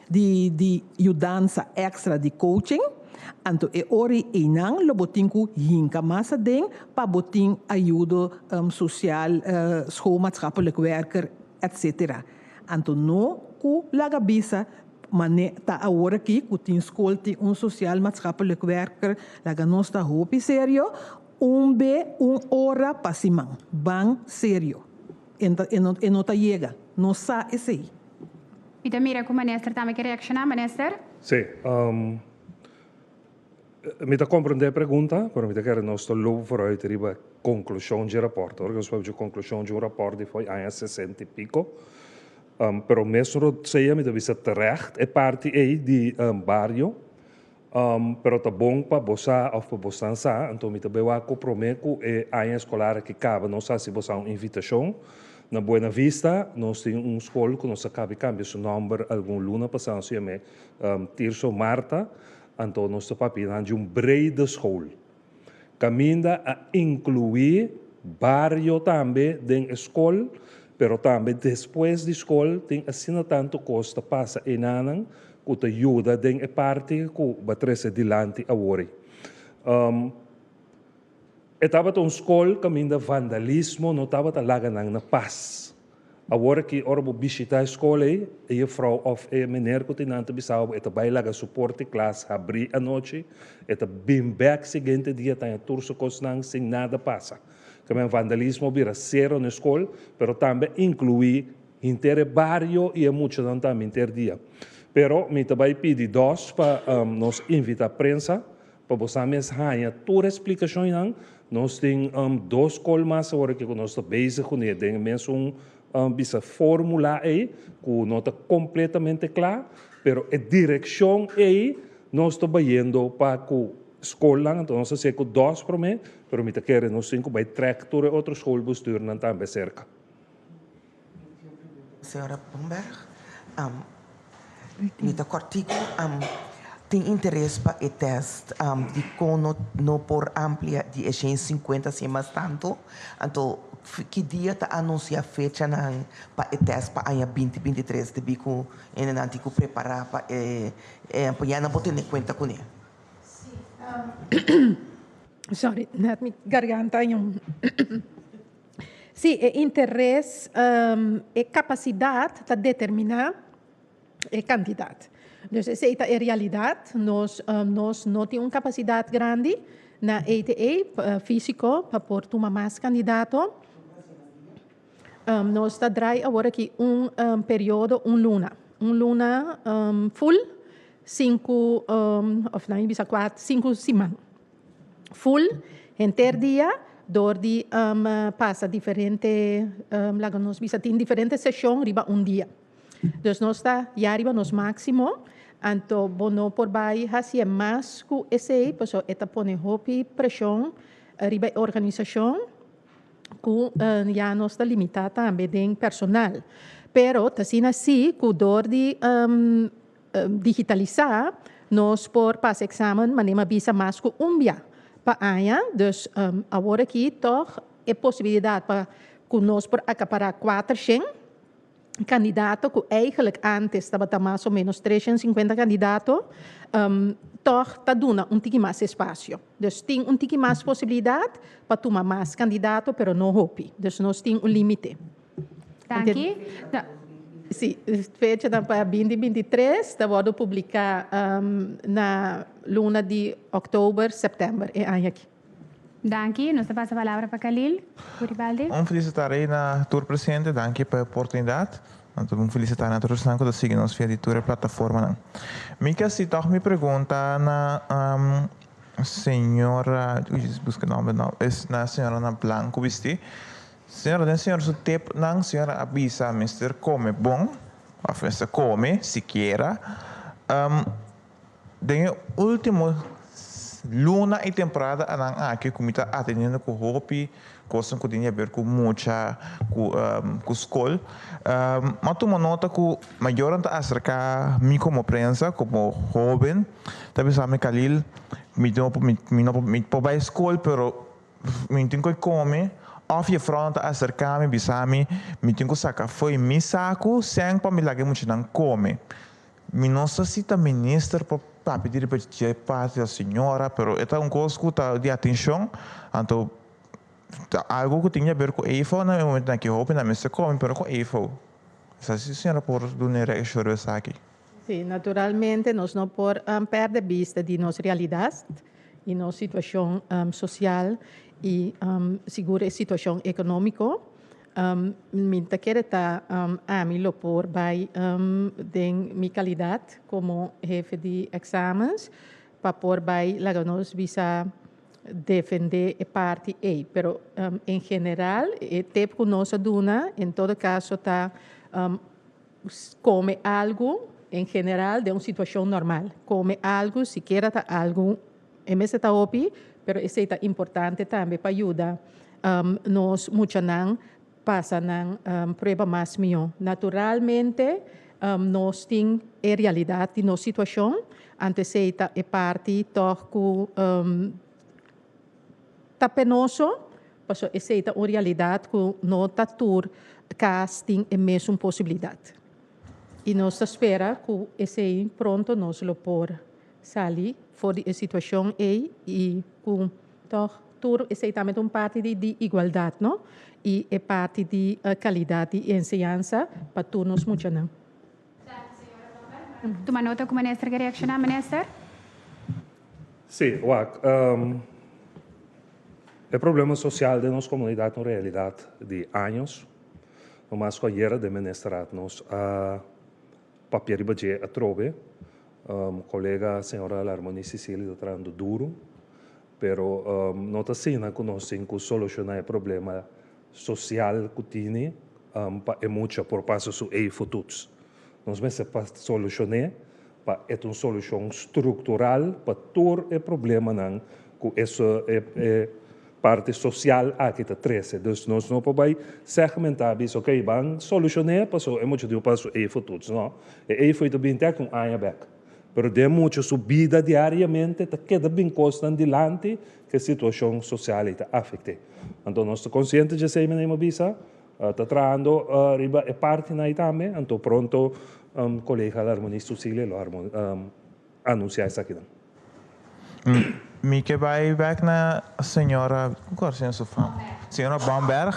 di di yudansa èkstra di coaching, anto e ora einan lo bo tin ku hinka mas aden pa bo tin ayudo sosial, schoolmaatschappelijk werker, etcetera. Anto no ku laga bisa mane ta awor aki ku tin skol tin un sociaal maatschappelijk werker, laga nos ta hopi serio, Un be un ora pa siman. Ban serio. E ta e no e no ta yega. Nos sa esei. Mi ta mira ku Minister tambe ke reakshoná. Minister? Sí. Mi ta komprendé e pregunta, pero mi ta kere nos ta lobo vooruit riba konklushon dje rapòrt. Ora ku nos papia dje konklushon dje un rapòrt di for aña sesenta i piko, pero mes sea mi ta bisa terecht e parti ei di bario. Pero ta bon pa bo sa òf pa bosnan sa, anto mi ta bai wak ku promé ku e aña eskolar aki kaba nos hasi bosan un invitashon. Na Buena Vista nos tin un skol ku nos a kabi kambia su nòmber algun luna pasá, nos yam'é Tirso Marta, anto nos ta papia nan di un brede school. Kaminda a inkluí bario tambe den e skol, pero tambe despues di skol tin asina tantu kos ta pasa enanan ku ta yuda den e parti ku ba trese dilanti awor ei. E tabata un skol kaminda vandalismo no tabata laga nan na pas. Awor aki ora bo bishita e skol ei, e jefrou of e meneer ku tin nan ta bisa bo e ta bai laga su porta di klas habrí anochi, e ta bin bek siguiente dia taña tur su kosnan sin nada pasa. Keme vandalismo bira sero na e skol, pero tambe inkluí henter e bario i e muchanan tambe henter dia. Pero mi ta bai pidi dos pa nos invitá prensa Pa bo sa mes haña tur e splikashonnan, nos tin dos skol mas awor aki ku nos ta bezig kuné den e mesun bisa fórmula ei ku no ta kompletamente kla, pero e direkshon ei nos ta bayendo pa ku skolnan, anto nos a hasié ku dos promé, pero mi ta kere nos tin ku bai trèk tur e otro skolbestuurnan tambe serka. Señora Bomberg, mi ta kòrtiku tin interes pa e tèst dikon no no por amplia di e shen sinkuenta sin mas tantu? Anto ki dia ta anunsiá fechanan pa e tèst pa aña binti 23 debí ku hendenan tin ku prepará pa e pa ya nan por tene kuenta kuné? Sorry, net mi garganta a yòn. Sí, e interes, e kapasidat ta determiná e kantidat. Dus esei ta e realidat. Nos nos no tin un kapasidat grandi na ETE físiko pa por tuma mas kandidato. Nos ta drai awor aki un periodo un luna, un luna ful, sinku òf nan bisa kuater, sinku siman. Full henter dia door di pasa diferente laga nos bisa tin diferente seshon riba un dia. Dus nos ta ya riba nos maximo anto bo no por bai hacié mas cu esey pasobra e ta pone hopi presion riba e organisacion cu ya nos ta limita tambe den personal. Pero ta asina si cu door di Digitalisa, nos por pasa examen manera mi a bisa mas cu un bia pa aña, dus awor aki tog e posibilidad pa cu nos por acapara 400 candidato cu eigenlijk antes tabata mas o menos 350 candidato, tog ta duna un tiki mas espacio. Dus tin un tiki mas posibilidad pa tuma mas candidato pero no hopi, dus nos tin un limite. Danki. Sí, fechanan pa 2023 ta wòrdu publiká na luna di òktober, sèptèmber e aña aki. Danki. Nos ta pasa palabra pa Khalil Curibaldi. Un felisitá rei na tur presente. Danki pa e oportunidat. Anto un felisitá na tur esnan ku ta sigui nos via di tur e plataformanan. Mi ke hasi tòg mi pregunta na señora, uy buska nomber no, es na señora na blanku bistí. Señora, den Señor su tepnan, Señora a bisa mester come bon, of mester come sikiera. Den e ultimo luna y temporada anan aki cu mi ta atendiendo cu hopi cosnan cu tin di haber cu mucha, cu scol, mi a tuma nota cu mayornan ta acerca mi como prensa, como hoben, ta bisa mi, Khalil, mi no por, mi no por, mi por bay scol pero Mi tin ku e kome, òf jefrou ta aserká mi bisa mi, mi tin ku saka fo'i mi saku sèn pa mi laga e muchanan kome. Mi no sa si ta minister por papia di riba dje parti òf señora, pero e ta un kos ku ta di atenshon, anto ta algu ku tin di aber ku EFO na e momentunan aki hopi nan mester kome pero ku EFO. Sa si señora por duna e reakshon riba esaki. Sí, naturalmente nos no por perde bista di nos realidad y nos situacion social y sigur e situacion economico. Mi ta kere ta ami lo por bay den mi calidad como hefe di examens pa por bay laga nos bisa defende e parti ey. Pero en general e tip cu nos a duna en todo caso ta Kome algu, en general den un situashon normal. Kome algu, sikiera ta algu, e mester ta hopi, pero esei ta importante tambe pa yuda nos muchanan pasa nan prueba mas mihó. Naturalmente nos tin e realidat di nos situashon, anto esei ta e parti tòg ku ta penoso, Pasobra esei ta un realidat ku no ta tur kas tin e mesun posibilidat. I nos ta spera ku esei pronto nos lo por sali for di e situashon ei i ku tòg. Tur esei tambe ta un parti di di igualdat no i e parti di kalidat di enseñansa pa tur nos muchanan. Tuma nota ku minister ke reakshoná. Minister. Sí, wak, e problema sosial den nos komunidat ta un realidat di años. No mas ku ayera den ministerat nos a papia riba dje atrobe. Kolega señora Larmonie Cecilia ta trahando duru, pero no ta asina ku nos tin ku solushoná e problema sosial ku tini pa e mucha por pasa su eifo-toets. Nos mester pa solushon'é pa e ta un solushon struktural pa tur e problemanan ku e e parti sosial aki ta trese. Dus nos no por bai segmentá bisa okey ban solushon'é pasobra e mucha tin ku pasa su eifo-toets. No, e eifo ta binti aki un aña bèk. Pero den mucha su bida diariamente ta keda bin kosnan dilanti ku e situashon sosial ei ta afekt'é. Anto nos ta konsiente dje esei meneer Mabisa ta trahando riba e partinan ei tambe, anto pronto kolega Larmonie Sucilia lo anunsiá esakinan. Mi ke bai bek na señora, ku a su fam? Señora Bomberg.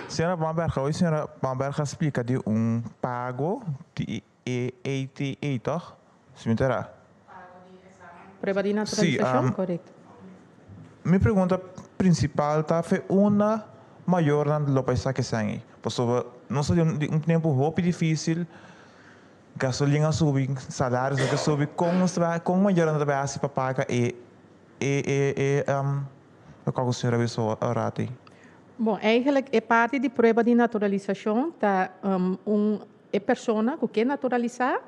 Señora Bomberg, awe señora Bomberg a splika di un pago di E ATA toch? Si mi ta ra. Prueba di naturalisashon, korekto. Mi pregunta prinsipal ta fe unda mayornan lo bai saka esei ei? Pasobra nos ta den un tempu hopi difisil, gasolin a subi, salaris a subi, kon nos ta bai, kon mayornan ta bai hasi pa paga e e e lokual ku señor a bisa ora ei? Bon, eigenlijk e parti di prueba di naturalisashon ta un E persona ku ke naturalisá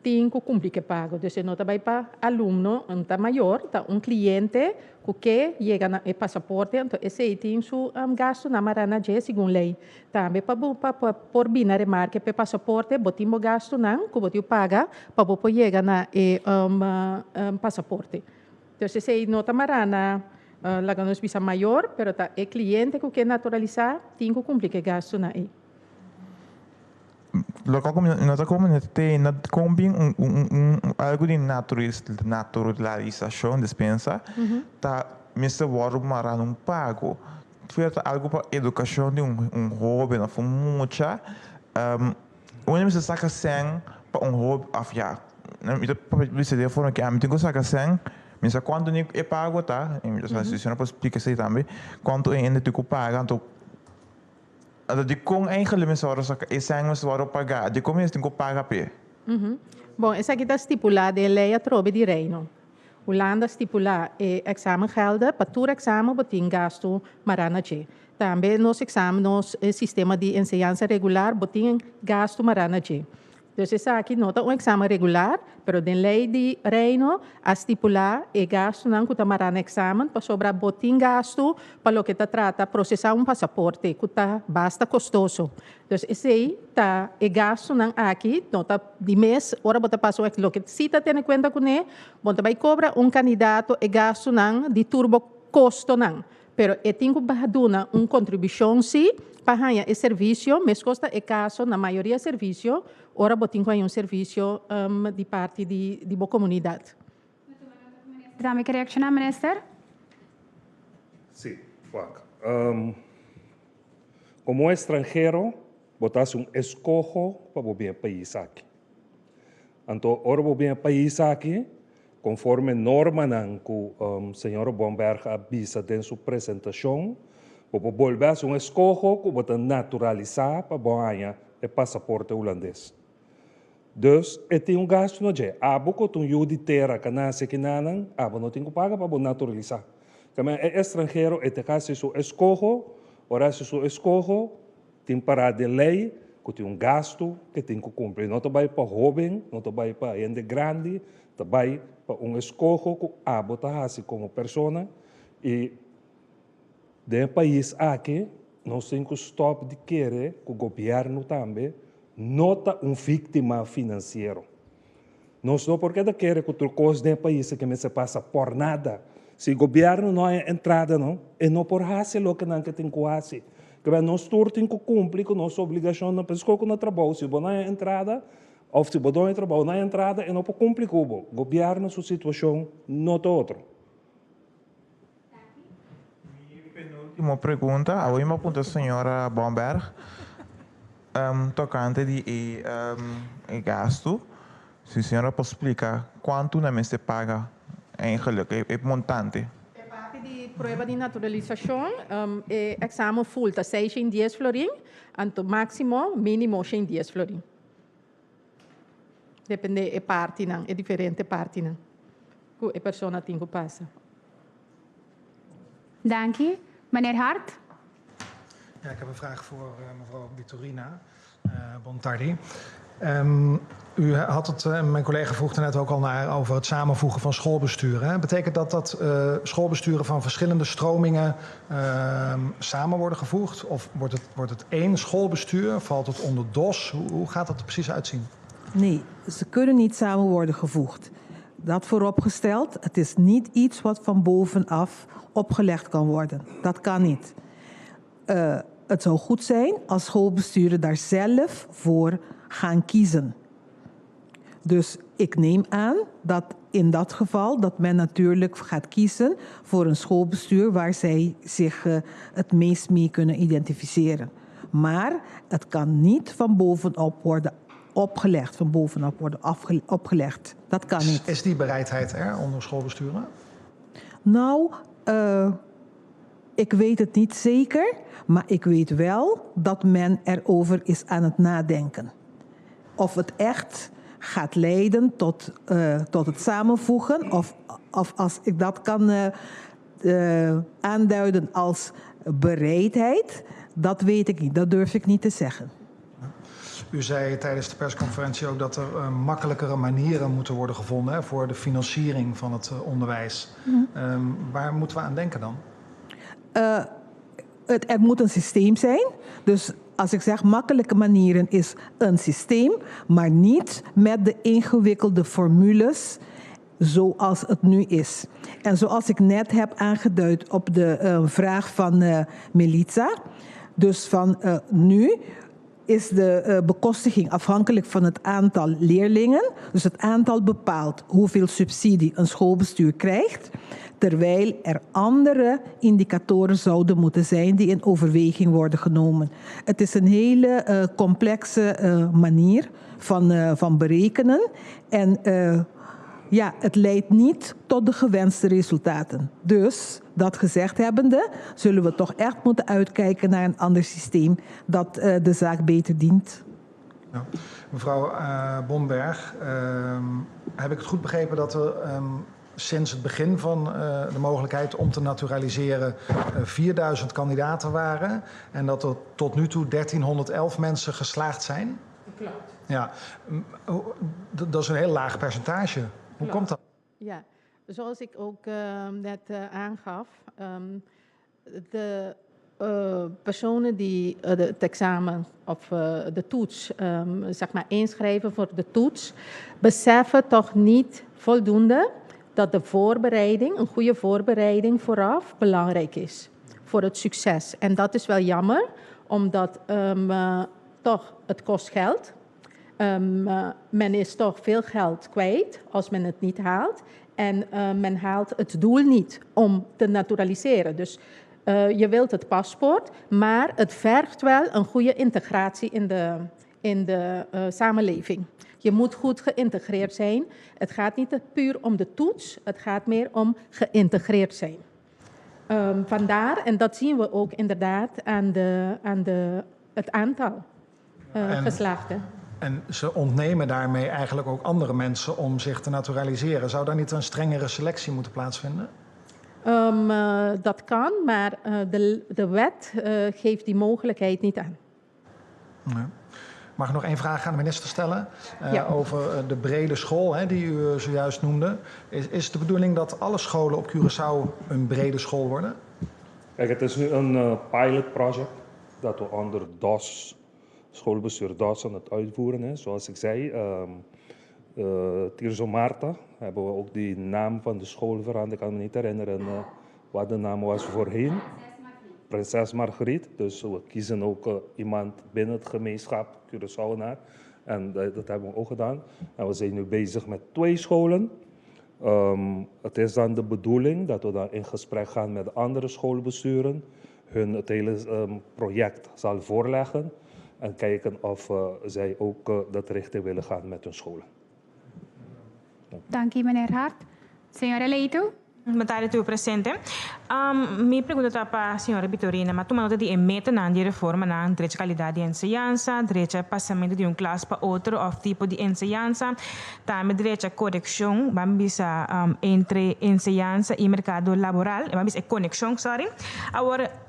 tin ku kumpli ku e pago. Dus e no ta bai pa alumno, no ta mayor, ta un kliente ku ke yega na e pasaporte, anto esei tin su gastunan mará na dje segun lei. Tambe pa bo pa por bini na remarke pa e pasaporte bo tin bo gastunan ku bo tin ku paga pa bo por yega na e pasaporte. Dus esei no ta mará na laga nos bisa mayor, pero ta e kliente ku ke naturalisá tin ku kumpli ku e gastunan ei. Loke ku no ta komo te na kon bin un un un algu di naturalisashon despensa ta mester wòrdu mará na un pago. Fuera ta algu pa edukashon di un un hóben òf un mucha unda mester saka sèn pa un hóben òf ya mi ta bisa di e forma ke ami tin ku saka sèn mi sa kuantu ni e pago ta mi ta sa si por splika esei tambe kuantu e hende tin ku paga anto. Anto dikon eigenlijk mester wòrdu saka e sèn mester wòrdu pagá? Dikon mi tin ku paga p'e? Bon, esaki ta stipulá den lei atrobe di Reino. Hulanda stipulá e examengelden, pa tur examen bo tin gastu mará na dje. Tambe nos examen, nos sistema di enseñansa regular bo tin gastu mará na dje. Dus esaki no ta un examen regular, pero den ley di Reino a stipula e gastunan cu ta mara na examen pasobra bo tin gastu pa loke ta trata procesa un pasaporte cu ta basta costoso. Dus esey ta e gastunan aki no ta di mes ora bo ta pasa un loke si ta tene cuenta cune bo ta bay cobra un candidato e gastunan di tur bo costonan. Pero e tin ku baha duna un kontribushon sí pa haña e servisio, meskos ta e kaso na mayoria servisio ora bo tin ku haña un servisio di parti di bo komunidat. Tambe ke reakshoná, Minister? Sí, wak. Komo estranhero bo ta hasi un eskoho pa bo bin e pais aki. Anto ora bo bin e pais aki, Konforme normanan ku señor Bomberg a bisa den su presentashon, bo por bolbe hasi un eskoho ku bo ta naturalisá pa bo haña e pasaporte hulandes. Dus, e tin un gastu na dje. Abo ku ta un yu di tera ku a nase kinanan, abo no tin ku paga pa bo naturalisá. Tambe e estranhero e ta hasi su eskoho, ora hasi su eskoho, Tin pará den lei ku tin un gastu ke tin ku kumpli. No ta bai pa hóben, no ta bai pa hende grandi, ta bai pa un eskoho ku abo ta hasi komo persona. I den e pais aki nos tin ku stòp di kere ku gobièrnu tambe no ta un víktima finansiero. Nos no por keda kere ku tur kos den e pais aki mester pasa por nada. Si gobièrnu no haña entrada no, e no por hasi loke nan ke tin ku hasi. Kebè nos tur tin ku kumpli ku nos obligashonnan pasobra ku na trabou si bo no haña entrada òf si bo doño di trabou no haña entrada e no por kumpli ku bo. Gobièrnu su situashon no ta otro. Último pregunta, awor mi a puntra señora Bomberg tokante di e e gastu. Si señora por splika kuantu nan mester paga eigenlijk, e montante. E parti di prueba di naturalisashon, e eksamen full ta 610 florin, anto máksimo, mínimo 110 florin. Depende e partinan, e diferente partinan ku e persona tin ku pasa. Danki. Meneer Hart. Ja, ik heb een vraag voor mevrouw Bitorina Bontardi. U had het, mijn collega vroeg er net ook al naar, over het samenvoegen van schoolbesturen. Hè? Betekent dat dat schoolbesturen van verschillende stromingen samen worden gevoegd? Of wordt het één schoolbestuur? Valt het onder DOS? Hoe gaat dat er precies uitzien? Nee, ze kunnen niet samen worden gevoegd. Dat vooropgesteld, het is niet iets wat van bovenaf opgelegd kan worden. Dat kan niet. Het zou goed zijn als schoolbesturen daar zelf voor gaan kiezen. Dus ik neem aan dat in dat geval dat men natuurlijk gaat kiezen voor een schoolbestuur waar zij zich het meest mee kunnen identificeren. Maar het kan niet van bovenop worden opgelegd, van bovenop worden opgelegd. Dat kan niet. Is die bereidheid er onder schoolbesturen? Nou, ik weet het niet zeker, maar ik weet wel dat men erover is aan het nadenken. Of het echt gaat leiden tot het samenvoegen, of als ik dat kan aanduiden als bereidheid, dat weet ik niet, dat durf ik niet te zeggen. U zei tijdens de persconferentie ook dat er makkelijkere manieren moeten worden gevonden, hè, voor de financiering van het onderwijs. Waar moeten we aan denken dan? Er moet een systeem zijn. Dus als ik zeg makkelijke manieren is een systeem, maar niet met de ingewikkelde formules zoals het nu is. En zoals ik net heb aangeduid op de vraag van Melitza, dus van nu is de bekostiging afhankelijk van het aantal leerlingen. Dus het aantal bepaalt hoeveel subsidie een schoolbestuur krijgt, terwijl er andere indicatoren zouden moeten zijn die in overweging worden genomen. Het is een hele complexe manier van berekenen. En ja, het leidt niet tot de gewenste resultaten. Dus, dat gezegd hebbende, zullen we toch echt moeten uitkijken naar een ander systeem dat de zaak beter dient. Ja. Mevrouw Bomberg, heb ik het goed begrepen dat er sinds het begin van de mogelijkheid om te naturaliseren 4000 kandidaten waren en dat er tot nu toe 1311 mensen geslaagd zijn? Klopt. Ja, dat is een heel laag percentage. Hoe komt dat? Ja, zoals ik ook net aangaf, de personen die het examen of de toets, zeg maar inschrijven voor de toets, beseffen toch niet voldoende dat de voorbereiding, een goede voorbereiding vooraf, belangrijk is voor het succes. En dat is wel jammer, omdat toch het kost geld. Men is toch veel geld kwijt als men het niet haalt. En men haalt het doel niet om te naturaliseren. Dus je wilt het paspoort, maar het vergt wel een goede integratie in de samenleving. Je moet goed geïntegreerd zijn. Het gaat niet puur om de toets, het gaat meer om geïntegreerd zijn. Vandaar, en dat zien we ook inderdaad aan het aantal geslaagden. En ze ontnemen daarmee eigenlijk ook andere mensen om zich te naturaliseren. Zou daar niet een strengere selectie moeten plaatsvinden? Dat kan, maar de wet geeft die mogelijkheid niet aan. Nee. Mag ik nog één vraag aan de minister stellen? Ja. Over de brede school, hè, die u zojuist noemde. Is de bedoeling dat alle scholen op Curaçao een brede school worden? Kijk, het is nu een pilot project dat we onder DOS, schoolbestuur DOS, aan het uitvoeren is. Zoals ik zei, Tirzo Martha, hebben we ook die naam van de school veranderd. Ik kan me niet herinneren wat de naam was voorheen. Prinses Margriet. Dus we kiezen ook iemand binnen het gemeenschap Curaçaoenaar. En dat hebben we ook gedaan. En we zijn nu bezig met 2 scholen. Het is dan de bedoeling dat we dan in gesprek gaan met andere schoolbesturen. hun het hele project zal voorleggen en kijken of zij ook dat richting willen gaan met hun scholen. Danki, meneer Hart. Señora Leito. Bon tardi tur presente. Mi pregunta ta pa señora Bitorina. Mi a tuma nota di e metanan di e reformanan, drecha calidad di enseñansa, drecha pasamento di un klas pa otro of tipo di enseñansa, tambe drecha coreccion, ban bisa, entre enseñansa y mercado laboral, ban bisa e conexion, sorry. Awor,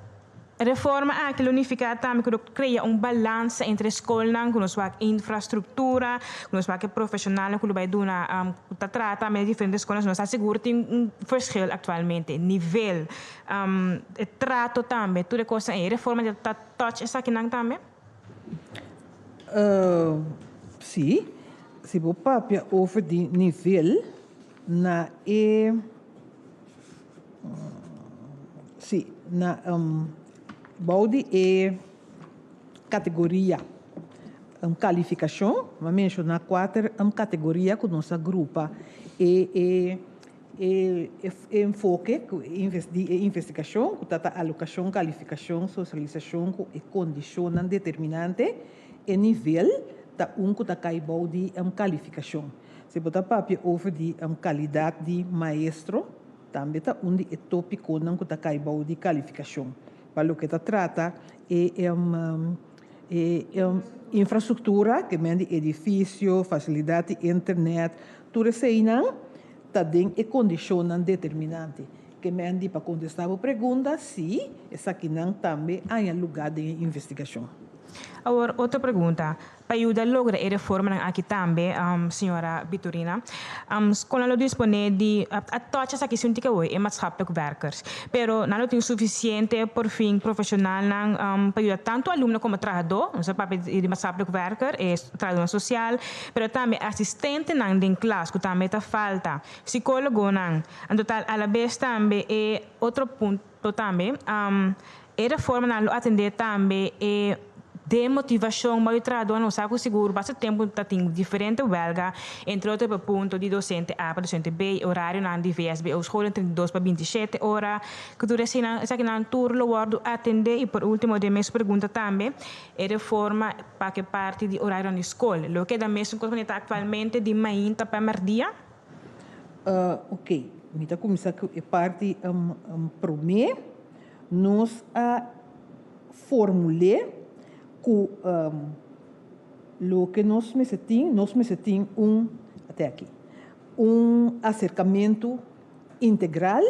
Reforma aki lo nifiká tambe ku lo krea un balansa entre skolnan ku nos wak infrastruktura, ku nos wak e profeshonalnan ku lo bai duna ku ta trata tambe diferente skolnan. Nos ta sigur tin un verschil aktualmente, nivel, e trato tambe, tur e kosnan ei. E reforma ta touch esakinan tambe? Sí, si bo papia over di nivel na e. Sí, na bou di e kategoria kalifikashon, mi a menshoná kuater kategoria ku nos a grupa e e e enfoke di e investigashon, ku ta ta alokashon, kalifikashon, sosialisashon ku e kondishonnan determinante. E nivel ta un ku ta kai bou di kalifikashon. Si bo ta papia over di kalidat di maestro, tambe ta un di e tópikonan ku ta kai bou di kalifikashon. Pa loke ta trata e e infrastruktura, ke men di edifisio, fasilidat di internet, tur eseinan ta den e kondishonnan determinante. Ke men di pa kontestá bo pregunta, sí, esakinan tambe haña lugá den e investigashon. Awor, otro pregunta. Pa yuda logra e reformanan aki tambe, señora Biturina, skolnan lo disponé di a touch esaki si un tika hoy, e maatschappelijk werkers. Pero nan lo tin sufisiente por fin profeshonalnan pa yuda tantu alumno komo trahadó, nos a papia di maatschappelijk werker, e trahadónan sosial, pero tambe asistentenan den klas ku tambe ta falta, sikólogonan. En total alabes tambe e otro punto tambe, E reformanan lo atendé tambe e demotivashon bou di trahadónan. Nos sa ku sigur basta tempu ta tin diferente wèlga, entre otro pa punto di dosente A pa dosente B, e orarionan di VSBO scholen 32 pa 27 ora, ku tur eseinan esakinan tur lo wòrdu atendé. I por último den mes pregunta tambe e reforma pa ke parti di orarionan di skol lo keda mesun kos manera ta aktualmente di mainta pa mèrdia? Oké, mi ta kuminsá ku e parti promé. Nos a formul'é ku loke nos mester tin, nos mester tin un, ate aki, un aserkamentu integral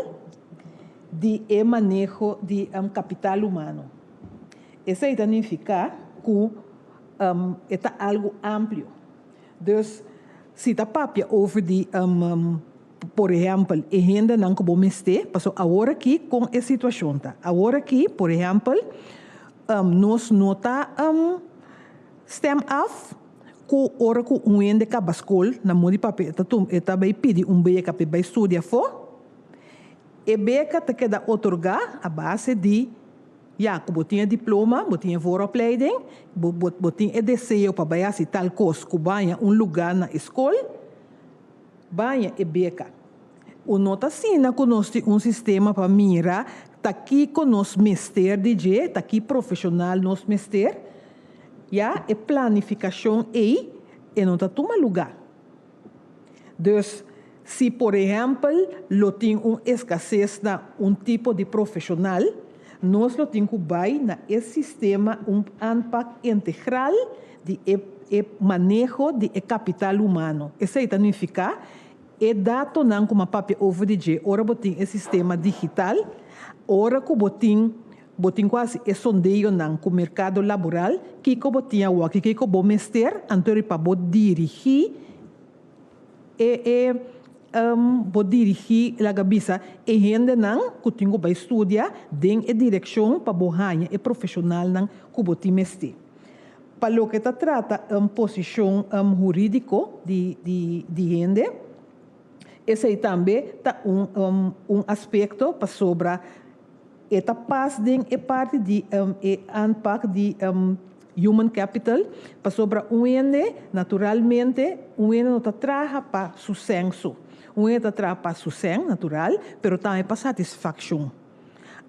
di e maneho di kapital humano. Esei ta nifiká ku e ta algu amplio. Dus, si ta papia over di, por ehèmpel, e hendenan ku bo mester, pasobra awor aki kon e situashon ta. Awor aki, por ehèmpel, nos no ta stem af ku ora ku un hende kaba skol, na modo di papia e ta tum, e ta bai pidi un beka pa e bai studia afó, e beka ta keda otorgá a base di Ya, ku bo tin e diploma, bo tin e vooropleiding, bo bo bo tin e deseo pa bai hasi tal kos ku baña un lugá na e skol, baña e beka. U no ta asina ku nos tin un sistema pa mira ta kiko nos mester di dje, ta ki profeshonal nos mester. Ya, e planifikashon ei e no ta tuma lugá. Dus, si por ehèmpel lo tin un eskases na un tipo di profeshonal, nos lo tin ku bai na e sistema un aanpak integral di e e maneho di e kapital humano. Esei ta nifiká e datonan ku m'a papia over di dje ora bo tin e sistema digital, ora ku bo tin Bo tin ku hasi e sondeonan ku merkado laboral, kiko bo tin awor, kiko bo mester, anto ri pa bo dirigí e e bo dirigí laga bisa e hendenan ku tin ku bai studia den e direkshon pa bo haña e profeshonalnan ku bo tin mester. Pa loke ta trata posishon hurídiko di di di hende, esei tambe ta un un aspekto pasobra E ta pas den e parti di e aanpak di human capital, pasobra un hende, naturalmente, un hende no ta traha pa su sèn so. Un hende ta traha pa su sèn, natural, pero tambe pa satisfakshon.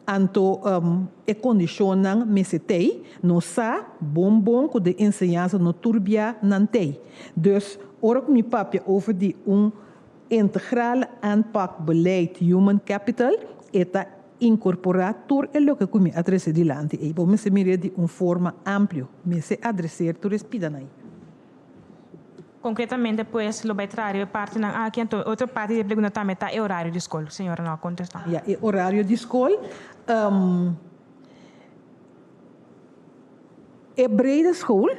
Anto e kondishonnan mester t'ei. Nos sa bon bon ku den enseñansa no tur bia nan t'ei. Dus ora ku mi papia over di un integraal aanpakbeleid human capital e ta inkorporá tur e loke ku mi a trese dilanti ei. Bo mester mir'é di un forma amplio. Mester adreser tur e spidanan ei. Konkretamente pues lo bai traha riba e partinan aki, anto e otro parti di e pregunta tambe ta e orario di skol. Señora no a kontestá. Ya, e orario di skol. E brede school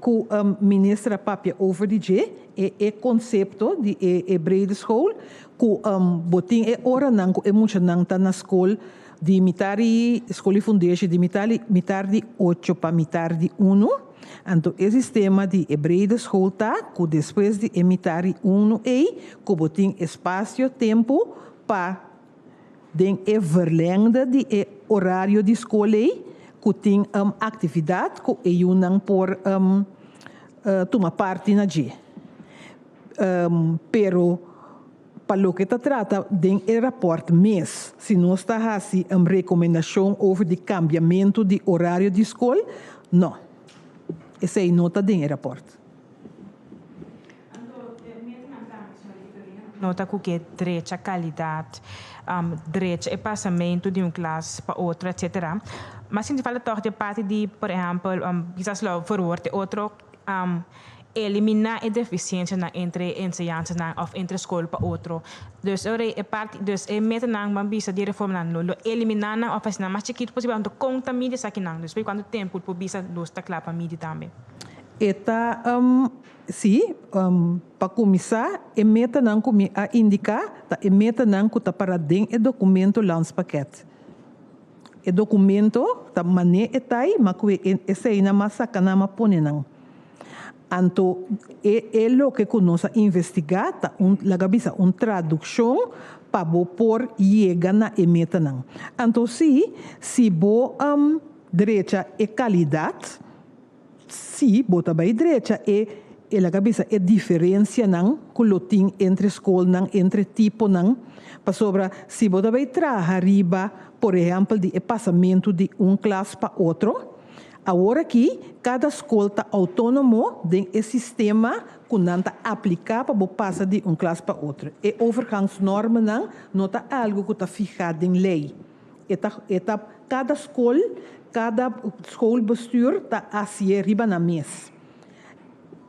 ku minister a papia over di dje, e e konsepto di e e brede school ku bo tin e oranan ku e muchanan ta na skol di mitar di skol di fundeshi di mitar mitar di ocho pa mitar di unu. Anto e sistema di e brede school ta ku despues di e mitar di unu ei ku bo tin espasio tempu pa Den e verlengde di e orario di skol ei ku tin aktividat ku e yunan por tuma parti na dje. Pero pa loke ta trata den e rapòrt mes, si nos ta hasi rekomendashon over di kambiamentu di orario di skol, no. Esei no ta den e rapòrt. Nota ku ke drecha kalidat, drecha e pasamentu di un klas pa otro etsetera. Ma sinti falta tòg di e parti di por ehèmpel kisas lo verwoord e otro eliminá e defisiensianan entre e enseñansanan òf entre skol pa otro. Dus e ora e parti dus e metanan ban bisa di e reformanan lo lo eliminá nan òf hasi nan mas chikitu posibel anto kon ta midi esakinan dus por kuantu tempu por bisa nos ta kla pa midi tambe. E ta, sí, pa kuminsá, e metanan ku mi a indiká ta e metanan ku ta para den e dokumento Landspakket. E dokumento ta mané e tai, ma ku e eseinan mas saka nan, mas pone nan. Anto e e loke ku nos a investigá ta un, laga bisa, un tradukshon pa bo por yega na e metanan. Anto sí, si bo drecha e kalidat, Sí, bo ta bai drecha e, el a bisa, e diferencianan cu lo tin entre scolnan, entre tiponan, pasobra si bo ta bai traha riba, por ehempel, di e pasamento di un klas pa otro, awor aki cada scol ta autonomo den e sistema cu nan ta aplica pa bo pasa di un klas pa otro. E overgangsnormennan no ta algo cu ta fiha den ley. E ta, e ta, kada skol, kada schoolbestuur ta hasié riba nan mes.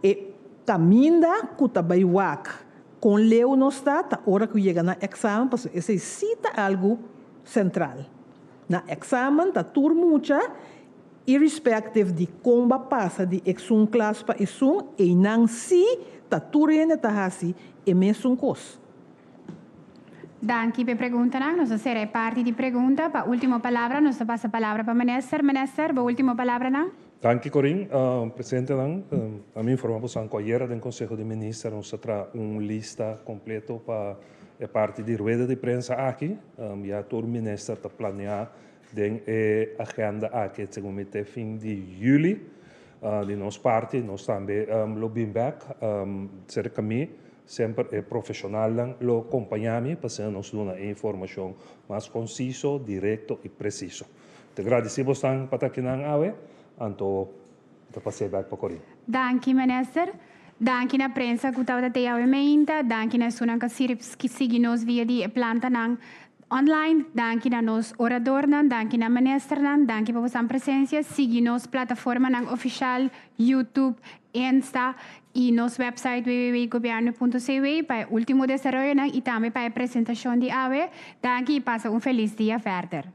E kaminda ku ta bai wak kon leu nos ta, ta ora ku yega na eksamen, pasobra esei sí ta algu sentral. Na eksamen ta tur mucha, irrespective di kon ba pasa di eksun klas pa esun, einan sí ta tur hende ta hasi e mesun kos. Danki p'e preguntanan. Nos ta sera e parti di pregunta. Pa ultimo palabra nos ta pasa palabra pa Minister. Minister, bo ultimo palabranan? Danki Corin. Presidentenan, a mi informa boso ku ayera den Konseho di Minister nos a traha un lista kompleto pa e parti di rueda di prensa aki. Ya tur minister ta planea den e agenda aki segun mi te fin di juli. Di nos parti nos tambe lo bin bek serka mi. Semper e profeshonalnan lo kompañá mi pa asina nos duna e informashon mas konsiso, direkto i presiso. Ta gradisí bosnan pa ta akinan awe, anto ta pas'é bèk pa Corinne. Danki Minister. Danki na prensa ku tabata te awe meinta. Danki na esunnan ku a sigui nos via di e plantanan online. Danki na nos oradornan. Danki na Ministernan. Danki pa bosan presensia. Sigui nos plataformanan ofishal, YouTube, Insta y nos website www.gobierno.cw pa e ultimo desaroyonan y tambe pa e presentacion di awe. Danki y pasa un feliz dia verder.